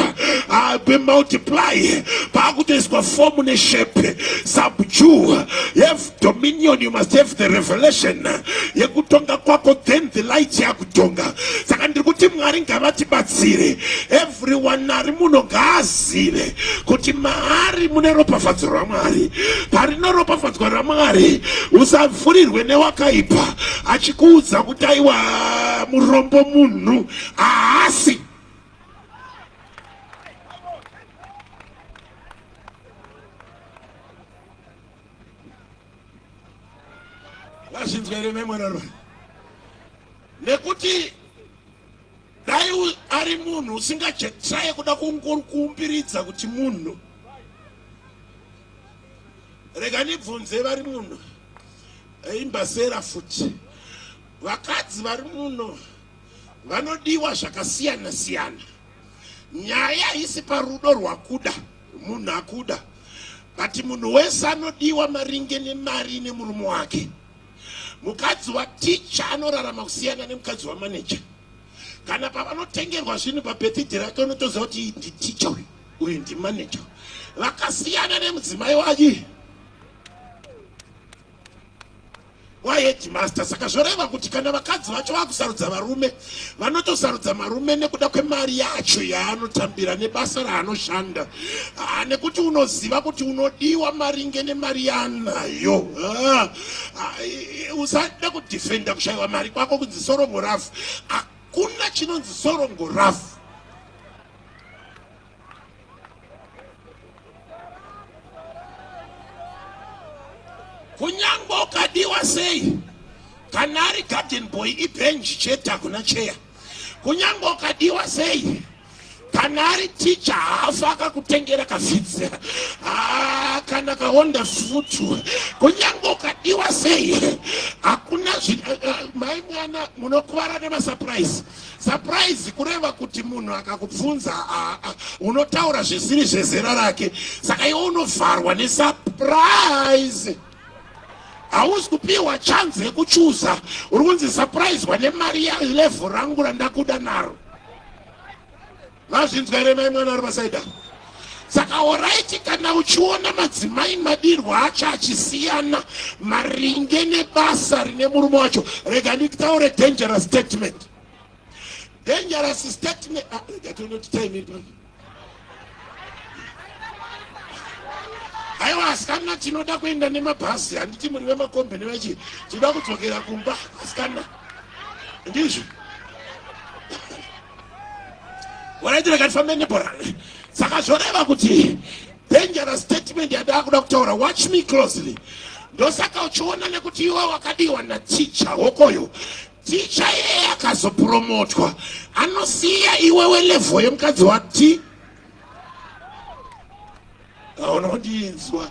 [SPEAKER 1] Be multiply paakutoiswa form neshape. Subdue, have dominion, you must have the revelation yekutonga kwako, then the light yakutonga. Saka ndiri kuti Mwari ngavatibatsire. Everyone ari muno ngaazive kuti maari mune ropafadzo rwaMwari. Parino ropafadzwa raMwari, usafurirwe newakaipa achikuudza kuti aiwa, murombo munhu haasi. Vazvinzwa here memwerarwa? Nekuti dai ari munhu usingachatraye kuda kuumbiridza kuti munhu. Rega ndibvunze vari muno, imbasera futi, vakadzi vari muno vanodiwa zvakasiyana siyana. Nyaya haisi parudo rwakuda munhu akuda, but munhu wese anodiwa maringe nemari nemurume wake. Mukadzi waticha anorarama kusiyana nemukadzi wamaneja. Kana pavanotengerwa zvinhu pabirthday rake, unotoziva kuti nditicha uyu, uyu ndimaneja. Vakasiyana nemudzimai wake waheadmaster. Saka zvoreva kuti kana vakadzi vacho vakusarudza varume, vanotosarudza marume nekuda kwemari yacho yaanotambira nebasa raanoshanda. Nekuti unoziva kuti unodiwa maringe nemari yaanayo. Usada kudhifenda kushayiwa mari kwako kunzi sorongo rafu. Hakuna chinonzi sorongo rafu. Kunyange ukadiwa sei, kana ari garden boy ibhenji chete, hakuna cheya. Kunyange ukadiwa sei, kana ari ticha haafa akakutengera kaVitz, kana kaHonda futu. Kunyange ukadiwa sei, hakuna. Mai mwana, munokuvara nemasurprise. Surprise kureva kuti munhu akakubvunza, unotaura zvisiri zvezera rake. Saka iwe unovharwa nesurprise, hausi kupiwa chance yekuchuza. Uri kunzi surpriswa nemari yalevel rangu randakuda naro. Vazvinzwa here mai mwana ari pasaida? Saka alright, kana uchiona madzimai madirwa acho achisiyana maringe nebasa rine murume wacho, rega nditaure dangerous statement. Dangerous statement. Ah, rega tionoti time iri. Aiwa asikana, tinoda kuenda nemabhazi, handiti? Muri vemakombi nevachi, tinoda kudzokera kumba asikana, ndizvo? Waraiti, rega tifambe nebhora. Saka zvoreva kuti dangerous statement yandaa kuda kutaura, watch me closely. Ndosaka uchiona nekuti iwe wakadiwa naticha hokoyo, ticha iyeye akazopromotwa, anosiya iwewe level yemukadzi wati aunondinzwa.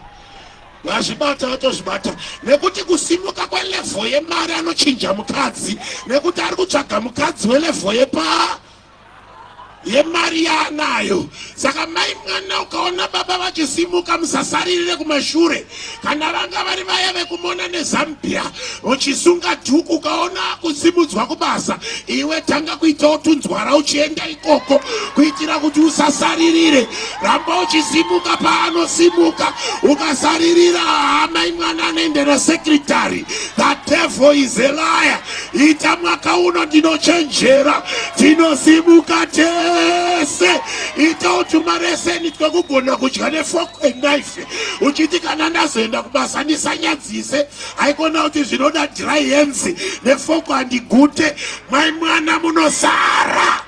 [SPEAKER 1] Vazvibata vatozvibata, nekuti kusimuka kwelevel yemari anochinja mukadzi, nekuti ari kutsvaga mukadzi welevel yepa yemari yaanayo. Saka mai mwana, ukaona baba vachisimuka, musasaririre kumashure. Kana vanga vari vaya vekumona neZambia uchisunga dhuku, ukaona kusimudzwa kubasa, iwe tanga kuitawo tunzwara uchienda ikoko kuitira kuti usasaririre. Ramba uchisimuka paanosimuka. Ukasaririra, mai mwana, anoende nasecretary. The devil is a liar. Ita mwaka uno ndinochenjera, tinosimuka tese. Ita utumareseni twekugona kudya nefork and knife, uchiti kana ndazoenda kubasa ndisanyadzise. Haikona kuti zvinoda dry hands nefork, handigute. Mai mwana, munosara.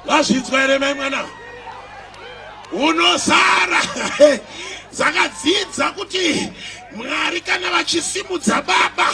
[SPEAKER 1] Vazvinzwa here mai mwana? Unosara. Saka dzidza kuti Mwari kana vachisimudza baba,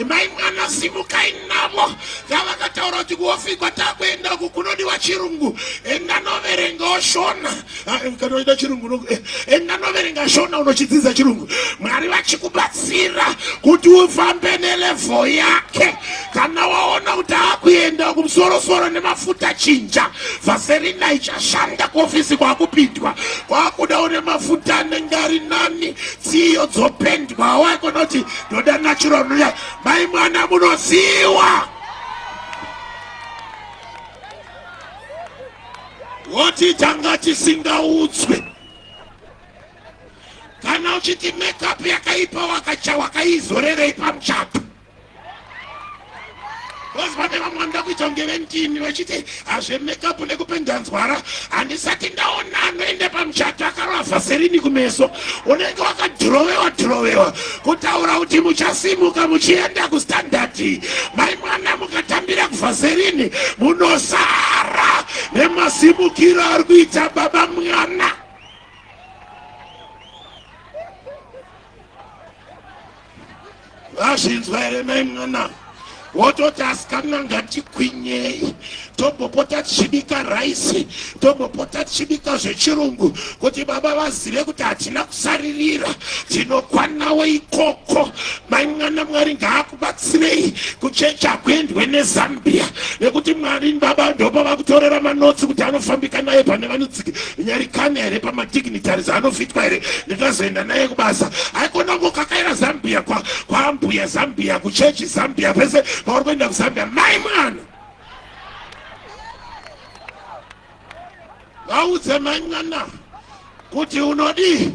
[SPEAKER 1] mai mwana simukai navo. Kavakataura kuti kuofi kwatakuenda uku kunodiwa chirungu, enda noverengawo Shona. Ah, kana uida chirungu, eh, enda noverenga Shona unochidzidza chirungu. Mwari vachikubatsira kuti ufambe nelevel yake. Kana waona kuti akuenda kumusorosoro nemafuta chinja. Vaserina ichashanda kuofisi kwakupindwa kwakuda une mafuta anenge ari nani tsiyo dzopendwa wakonoti ndoda natural noya mai mwana munoziwa woti tanga tisingaudzwe kana uchiti makeup yakaipa wakacha wakaizorerei pamuchato Because pane vamwe vanoda kuita kunge vendimi vachiti hazvemekup nekupenda nzwara handisati ndaona anoenda pamuchato akarova vhaserini kumeso unenge wakadhirowewa dhirowewa kutaura kuti muchasimuka muchienda kustandard mai mwana mukatambira kuvhaserini munosara nemasimukiro ari kuita baba mwana. Vazvinzwa here mai mwana? Wototi asikana ngatikwinyei tombopota tichibika raisi tombopota tichibika zvechirungu kuti baba vazive kuti hatina kusaririra tinokwanawo ikoko mai mwana mwari ngaakubatsirei kuchechi hakuendwe nezambia nekuti mwari baba ndopavakutorera manotsi kuti anofambika naye pane vanotsiki nyarikana here pamadignitaries anofitwa here ndingazoenda naye kubasa haikona kungokakaira zambia kwaambuya kwa zambia kuchechi zambia pese pauri kuenda kuzambia mai mwana vaudze mai mwana kuti unodii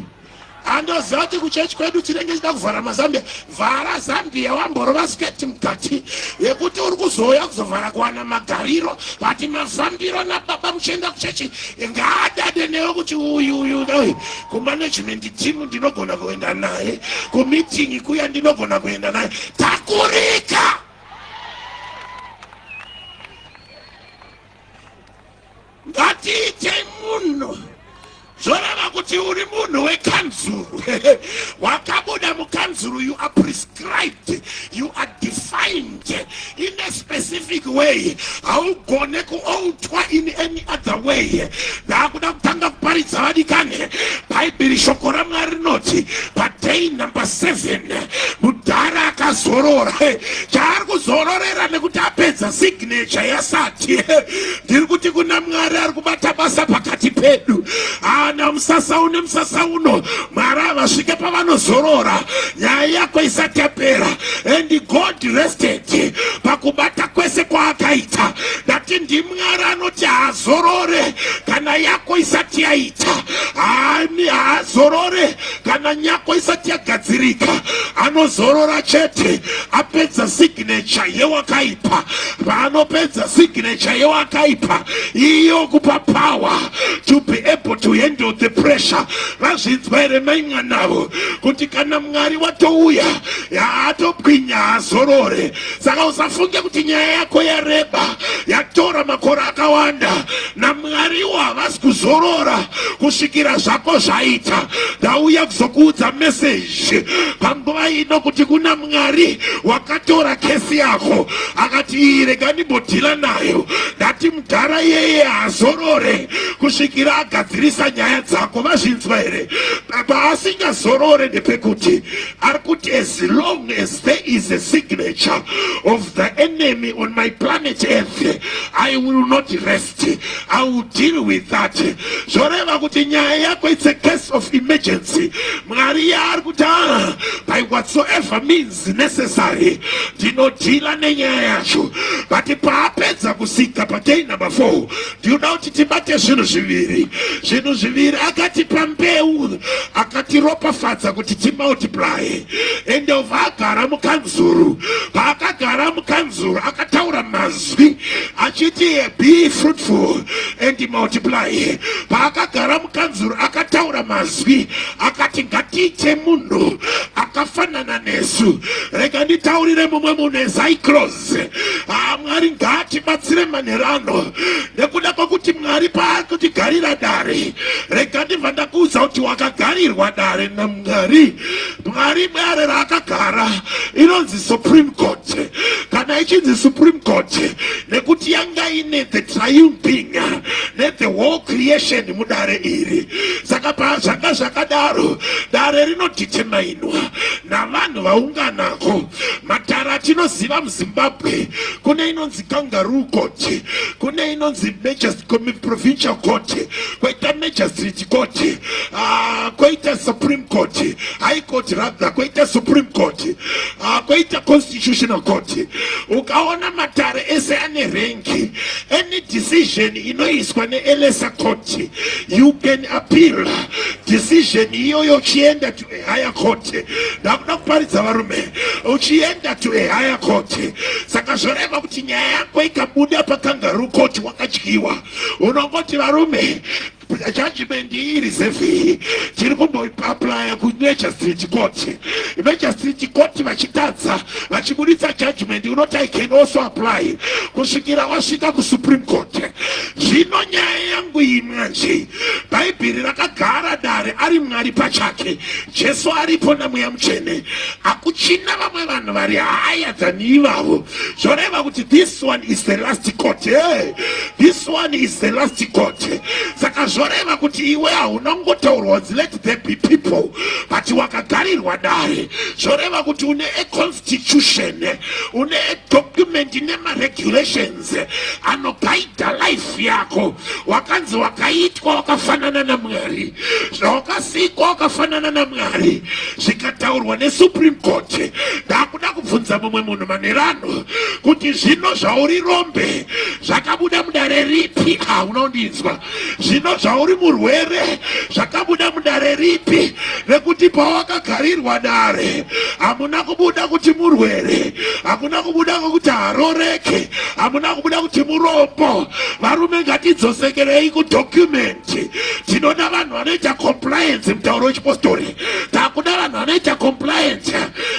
[SPEAKER 1] andoziva kuti kuchechi kwedu tinenge chida kuvhara mazambia vhara zambia wamborova sketi mukati yekuti uri kuzouya kuzovhara kuwana magariro but mafambiro nababa muchienda kuchechi ngaadade newe kuti uyu uyu uyu kumanagement team ndinogona kuenda naye kumeeting kuya ndinogona kuenda naye takurika Ngatiite munhu zvoreva kuti uri munhu wekanzuru wakabuda mukanzuru you are prescribed you are defined in a specific way haugone kuoutwa in any other way ndakuda kutanga kuparidza vadikani bhaibheri shoko ramwari rinoti paday number 7 mudhara akazorora chaari kuzororera nekuti apedza signature yasati ndiri kuti kuna mwari ari kubata basa pakati pedu ana musasa une musasa uno mwari havasvike pavanozorora nyaya yako isati yapera and god rested pakubata kwese kwaakaita ndati ndimwari anoti haazorore kana yako isati yaita haani haazorore kana nyako isati yagadzirika anozorora chete apedza signature yewakaipa paanopedza signature yewakaipa iyo kupa power to be able to handle the pressure vazvinzwa here mainganavo kuti kana mwari watouya yaatopwinya hazorore saka usafunge kuti nyaya yako yareba yatora makore akawanda namwariwo havasi kuzorora kusvikira zvako zvaita ndauya kuzokuudza meseji panguva ino kuti kuna mwari wakatora kesi yako akati iyi rega ndimbodhila nayo ndati mudhara iyeye hazorore kusvikira agadzirisa nyaya dzako vazvinzwa here paasingazorore ndepekuti ari kuti as long as there is a signature of the enemy on my planet earth i will not rest i will deal with that zvoreva kuti nyaya yako it's a case of emergency mwari yaari kuti ah, by whatsoever means necessary ndinodhila nenyaya yacho but paapedza kusika paday number 4 ndinoda kuti tibate zvinhu zviviri zvinhu zviviri akatipa mbeu akatiropafadza kuti timultiply ende obva agara mukanzuru paakagara mukanzuru akataura mazwi achiti be fruitful and multiply paakagara mukanzuru akataura mazwi akati ngatiite munhu akafanana nesu rega nditaurire mumwe munhu as I close Ah, mwari ngaatibatsire manheru ano nekuda kwekuti mwari Mwari paari kutigarira dare, rega ndibva ndakuudza kuti wakagarirwa dare naMwari. Mwari dare raakagara inonzi Supreme Court. Kana ichinzi Supreme Court nekuti yanga ine the triune being nethe whole creation mudare iri. Saka pazvanga zvakadaro, dare rinodeterminwa navanhu vaunganako. Matare atinoziva muZimbabwe kune inonzi Kangaroo Court, kune inonzi Provincial Court, koita Magistrate Court, koita Supreme Court, High Court rather, koita Supreme Court, koita Constitutional Court. Ukaona matare ese ane rank, any decision inoiswa nelesser court, you can appeal decision iyoyo uchienda to a higher court. Ndakuda kuparidza varume, uchienda to a higher court. Saka zvoreva kuti nyaya yako ikabuda pakangaroo court, wakadyiwa. Unongoti varume, judgment iyi reserve, tiri kumboapplya kumagistrate court. Magistrate court vachitadza, vachibuditsa judgment, unoti I can also apply kusvikira wasvika kuSupreme Court. Zvino nyaya yangu iyi manje, Bhaibheri rakagara dare ari Mwari pachake, Jesu aripo naMweya Mutsvene. Hakuchina vamwe vanhu vari higher than ivavo. Zvoreva kuti this one is the last court. Hey, this one is the last court. Saka zvoreva kuti iwe hauna kungotaurwa kunzi let there be people, but wakagarirwa dare. Zvoreva kuti une a constitution, une a document nemaregulations anogaidha life yako. Wakanzi wakaitwa wakafanana naMwari, zvawakasikwa wakafanana naMwari, zvikataurwa neSupreme Court. Ndakuda kubvunza mumwe munhu manerano kuti zvino zvauri rombe zvakabuda mudare ripi? Hauna kundinzwa. Zvino zvauri murwere zvakabuda mudare ripi? Nekuti pawakagarirwa dare hamuna kubuda kuti murwere, hakuna kubuda kuti haroreke, hamuna kubuda kuti murombo. Varume, ngatidzosekerei kudocument. Tinoda vanhu vanoita compliance. Mutauro wechipostori, takuda vanhu vanoita compliance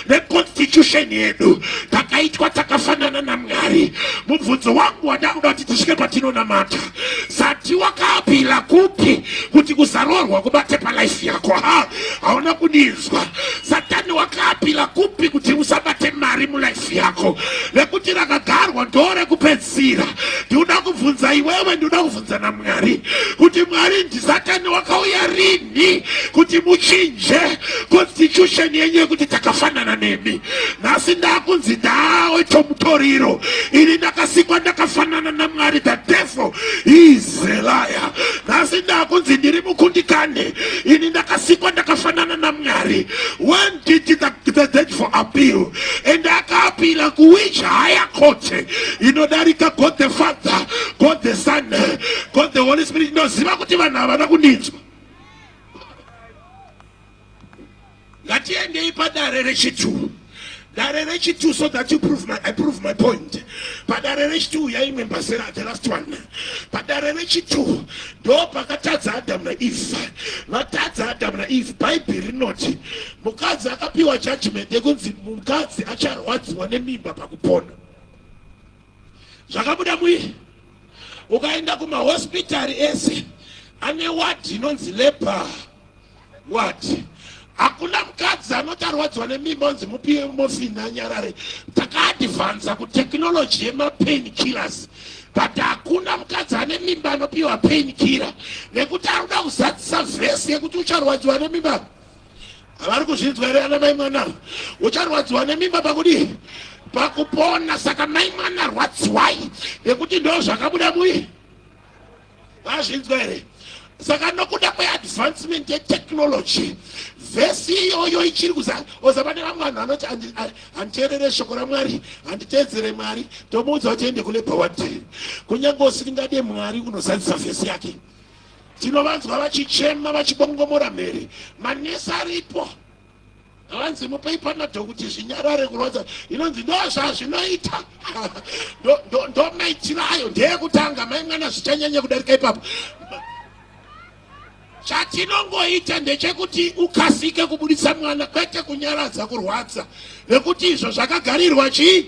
[SPEAKER 1] neconstitution yedu. Takaitwa takafanana naMwari. Mubvunzo wangu wandakuda kuti tisvike patinonamata, sati wakaappeala kupi kuti kusaroorwa kubate palife yako? Ha, hauna kundinzwa. Satani wakaappeala kupi kuti usabate mari mulife yako? Nekuti rakagarwa ndo rekupedzisira. Ndinoda kubvunza iwewe, ndinoda kubvunza naMwari kuti Mwari, ndisatani wakauya rini kuti muchinje constitution yenyu yekuti takafanana nemi? Nhasi ndakunzi ndawe tomutoriro, ini ndakasikwa ndakafanana naMwari. The devil is a liar. Nhasi ndakunzi ndiri mukundikane, ini ndakasikwa ndakafanana naMwari. When did the devil appeal, and akaappeala kuwhich higher court inodarika God the Father, God the Son, God the Holy Spirit? Ndinoziva kuti vanhu havana kundinzwa. Ngatiendei padare rechitu, dare rechitu, so that you prove my, I prove my point. Padare rechitu yaimwe mbasera, the last one. Padare rechitu ndo pakatadza Adamu naEve. Vatadza Adamu naEve, Bhaibheri rinoti mukadzi akapiwa judgment yekunzi mukadzi acharwadziwa nemimba pakupona. Zvakabuda mui, ukaenda kumahospitari ese ane ward inonzi labour ward. Hakuna mukadzi anoti arwadziwa nemimba onzi mupiwe morphine anyarare. Takaadvansa kutechnology yemapain killers, but hakuna mukadzi ane mimba anopiwa pain killer, nekuti ari kuda kuzadzisa vhesi yekuti ucharwadziwa nemimba. Havari kuzvinzwa here ana mai mwana? Ucharwadziwa nemimba pakudii? Pakupona. Saka mai mwana, rwadziwai, nekuti ndo zvakabuda mui. Vazvinzwa here? Saka nokuda kweadvancement yetechnology, vhesi iyoyo ichiri kuza oza. Pane vamwe vanhu vanoti handiteerere shoko raMwari, handiteedzere Mwari. Tomuudza kuti ende kulabour ward. Kunyange usingade Mwari, unozadzisa vhesi yake. Tinovanzwa vachichema, vachibongomora mhere. Manesi aripo, havanzi mupei Panadol kuti zvinyarare kurwadza. Inonzi ndo zvazvinoita, ndo maitiro ayo ndeyekutanga. Mai mwana, zvichanyanya kudarika ipapo. Chatinongoita ndechekuti ukasike kubudisa mwana, kwete kunyaradza kurwadza, nekuti izvo zvakagarirwa chii.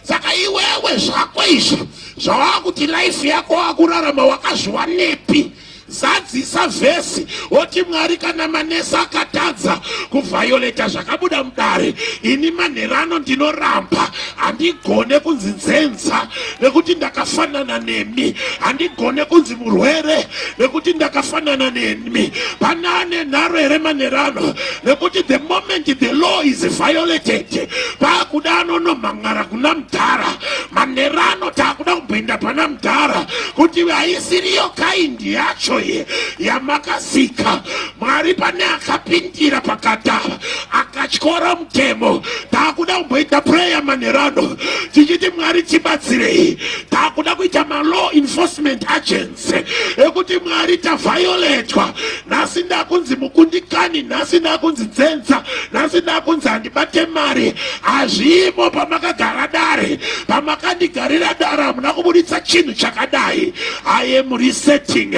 [SPEAKER 1] Saka iwewe zvako izvi Zvawaakuti life yako wakurarama wakazviwanepi? Zadzisa vhesi woti, "Mwari, kana manesi akatadza kuvhayoleta zvakabuda mudare, ini manherano ndinoramba. Handigone kunzi nzenza nekuti ndakafanana nemi. Handigone kunzi murwere nekuti ndakafanana nemi." Pane ane nharo here manherano? Nekuti the moment the law is violated, paakuda anonomhang'ara kuna mudhara. Manherano taakuda kumboenda pana mudhara kuti haisiriyo kind yacho ye yamakasika. Mwari, pane akapindira pakatava akatyora mutemo. Taakuda kumboita prayer manherano tichiti, "Mwari, tibatsirei." Taakuda kuita malaw enforcement agents ekuti, "Mwari, tavhayoletwa nhasi, ndakunzi mukundikani nhasi, ndakunzi nzenza nhasi, ndakunzi handibate mari. Hazvimo pamakagara dare, pamakandigarira dare hamuna kubuditsa chinhu chakadai. I am resetting."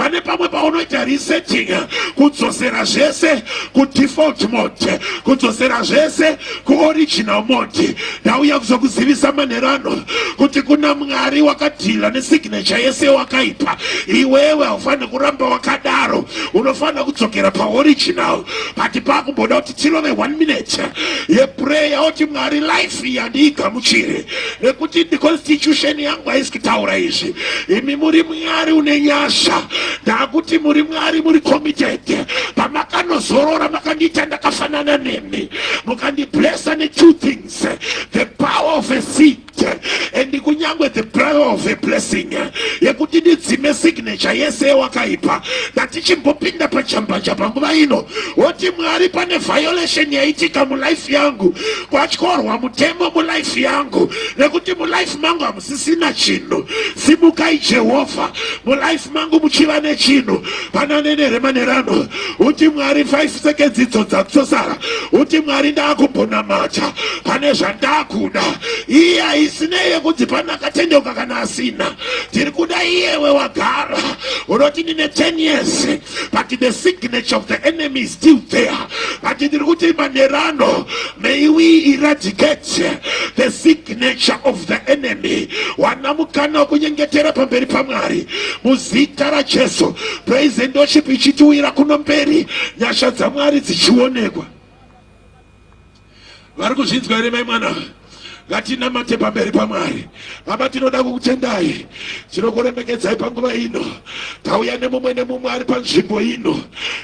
[SPEAKER 1] Pane pamwe paunoita resetting, kudzosera zvese kudefault mode, kudzosera zvese kuoriginal mode. Ndauya kuzokuzivisa manherano kuti kuna Mwari wakadhila nesignature yese wakaipa. Iwewe haufaniri kuramba wakadaro, unofanira kudzokera paoriginal. But pakumboda kuti tirove one minute yeprayer, oti, "Mwari, life iyi handiigamuchire nekuti constitution yangu haisi kutaura izvi. Imi muri Mwari une nyasha. Ndakuti muri Mwari muri committed. Pamakanozorora makandiita ndakafanana nemi, mukandiblessa netwo things, the power of a seed and kunyangwe the power of a blessing yekuti ndidzime signature yese yewakaipa." Ngatichimbopinda pachambanja panguva ino, woti, "Mwari, pane violation yaitika mulife yangu, kwatyorwa mutemo mulife yangu, nekuti mulife mangu hamusisina chinhu. Simukai Jehovha, mulife mangu muchiva nechinhu." Pana neneremanerano, uti, "Mwari," 5 seconds idzo dzatosara, uti, "Mwari, ndakumbonamata, pane zvandakuda." Iye haisinei yekuti pane akatendeuka kana asina. Tiri kuda iyewe wagara unoti, "Ndine 10 years, but the signature of the enemy is still there." But ndiri kuti manerano, may we eradicate the signature of the enemy. Wana mukana wekunyengetera pamberi paMwari muzita raJesu. Praise and worship ichitiwira kuno mberi, nyasha dzaMwari dzichionekwa. Vari kuzvinzwa here, mai mwana? Ngatinamate pamberi paMwari. Baba, tinoda kukutendai, tinokuremekedzai panguva ino. Tauya nemumwe nemumwe ari panzvimbo ino.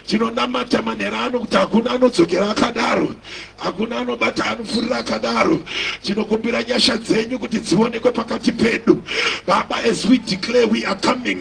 [SPEAKER 1] Tinonamata manherano kuti hakuna anodzokera akadaro, hakuna anobata anopfurira akadaro. Tinokumbira nyasha dzenyu kuti dzionekwe pakati pedu, Baba. As we declare, we are coming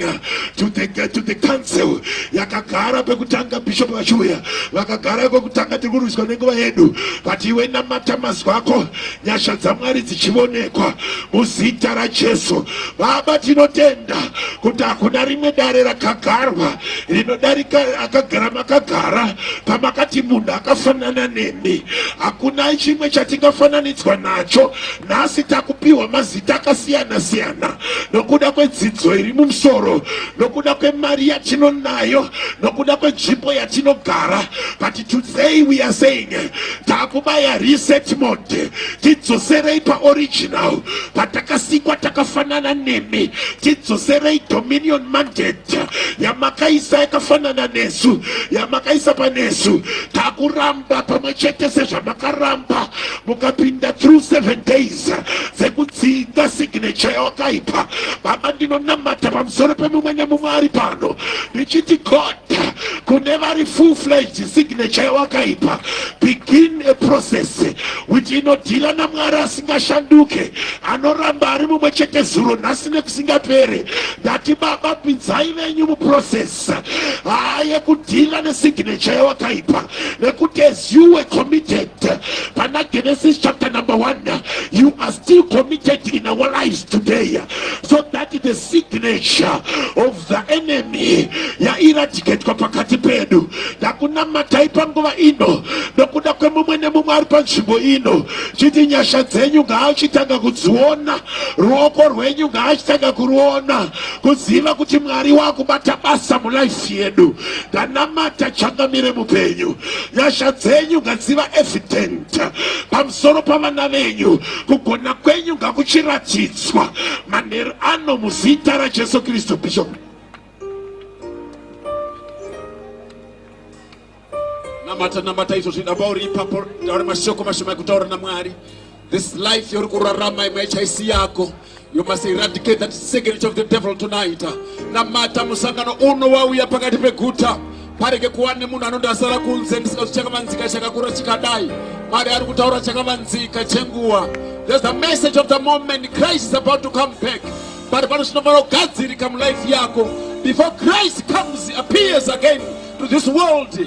[SPEAKER 1] to the council yakagara pekutanga, bishop vachiuya vakagara kwekutanga. Tiri kurwiswa nenguva yedu, but iwe namata mazwi ako, nyasha dzaMwari dzichionekwa muzita raJesu. Baba, tinotenda kuti hakuna rimwe dare rakagarwa rinodarika akagara makagara pamakati munhu akafanana nemi. Hakuna chimwe chatingafananidzwa nacho. Nhasi takupiwa mazita akasiyana siyana nokuda kwedzidzo iri mumusoro, nokuda kwemari yatinonayo, nokuda kwenzvimbo yatinogara. But today we are saying, takubaya reset mode. Tidzoserei paoriginal patakasikwa takafanana nemi. Tidzoserei dominion mandate yamakaisa yakafanana nesu, yamakaisa panesu. Takuramba pamwe chete sezvamakaramba mukapinda through 7 days dzekudzinga signature yawakaipa. Baba, ndinonamata pamusoro pemumwe nemumwe ari pano ndichiti, God, kune vari full fledged signature yawakaipa, begin a process which inodhila naMwari asingashanduke, anoramba ari mumwe chete zuro, nhasi nekusingapere. Ndati, Baba, pinzai venyu muprocess yekudhila nesignature yawakaipa, nekuti as you were committed pana Genesis chapter number 1, you are still committed in our lives today, so that the signature of the enemy yaeradicatwa pakati pedu. Ndakunamatai panguva ino nokuda kwemumwe nemumwe. umwe ari panzvimbo ino chiti nyasha dzenyu ngaachitanga kudziona, ruoko rwenyu ngaachitanga kuruona, kuziva kuti Mwari wakubata basa mulife yedu. Ndanamata changamire mupenyu, nyasha dzenyu ngadziva evident pamusoro pavana venyu, kugona kwenyu ngakuchiratidzwa manheru ano muzita raJesu Kristu. Bishop.
[SPEAKER 2] Namata, namata izvozvi, damba uri ipapo, taura mashoko mashoma ekutaura naMwari. This life yauri kurarama imwe haisi yako. You must eradicate that signature of the devil tonight. Namata, musangano uno wauya pakati peguta, parege kuwa nemunhu anonzi asara kunze ndisingazi chakavanzika chakakura chikadai. Mwari ari kutaura chakavanzika chenguva. There's the message of the moment. Christ is about to come back, but pano zvinofanira kugadzirika mulife yako before Christ comes, appears again to this world.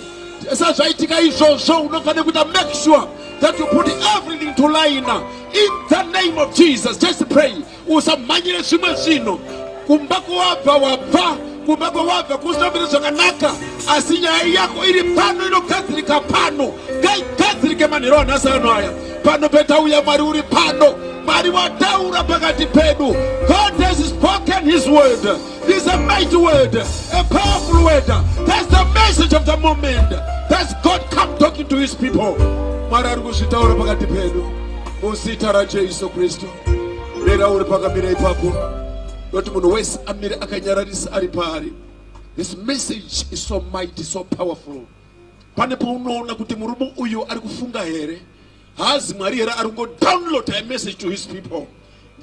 [SPEAKER 2] Sazvaitika izvozvo, unofanira kuita make sure that you put everything to line in the name of Jesus. Just pray, usamhanyire zvimwe zvinhu. Kumba kwawabva, wabva kumba kwawabva kusina zvakanaka, asi nyaya yako iri pano inogadzirika pano. Ngaigadzirike manheru anhasi ano aya pano petauya. Mwari uri pano, Mwari wataura pakati pedu. God has spoken his word. This is a mighty word, a powerful word. That's the message of the moment. That's God come talking to his people. Mwari ari kuzvitaura pakati pedu muzita raJesu Kristu. Mira uri pakamira ipapo, noti munhu wese amire akanyararisa ari paari. This message is so mighty, so powerful. Pane paunoona kuti murume uyu ari kufunga here? Haazi Mwari here ari kungodownload a message to his people?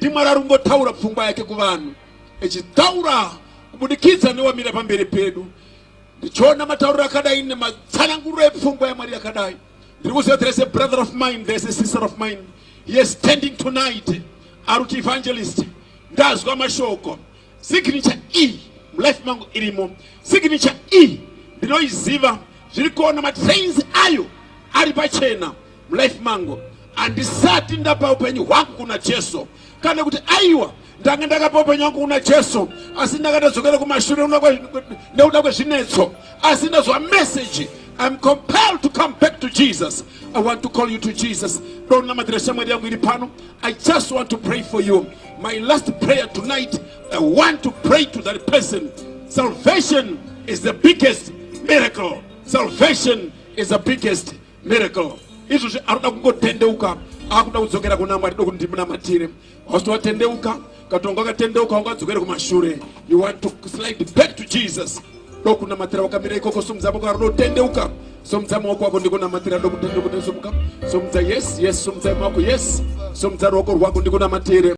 [SPEAKER 2] NdiMwari ari kungotaura pfungwa yake kuvanhu, echitaura kubudikidza newamira pamberi pedu. Ndichiona matauriro akadai nematsananguriro epfungwa yaMwari yakadai, ndiri kuziva there is a brother of mine, there is a sister of mine. He is standing tonight, ari kuti, "Evangelist, ndazwa mashoko. Signature e mulife mangu irimo. Signature e ndinoiziva, zviri kuona matrains ayo ari pachena mulife mangu. Handisati ndapa upenyu hwangu kuna Jesu, kana kuti aiwa, ndanga ndakapa upenyu hwangu kuna Jesu, asi ndakatodzokera kumashure nekuda kwezvinetso. Asi ndazwa message, I'm compelled to come back to Jesus. I want to call you to Jesus." Donamatira shamwari yangu iri pano. I just want to pray for you. My last prayer tonight, I want to pray to that person. Salvation is the biggest miracle. Salvation is the biggest miracle. Izvozvi arikuda kungotendeuka, akuda kudzokera kuna Mwari, dokuti ndimunamatire. Wasati watendeuka, katonga wakatendeuka, ungadzokere kumashure. You want to slide back to Jesus, dokunamatira wakamira ikoko. Sumudza maoko, arikuda kutendeuka, sumudza maoko ako ndikunamatira. Dokutendeuka, sumuka, sumudza. Yes, sumudza maoko. Yes, sumudza ruoko rwako ndikunamatire.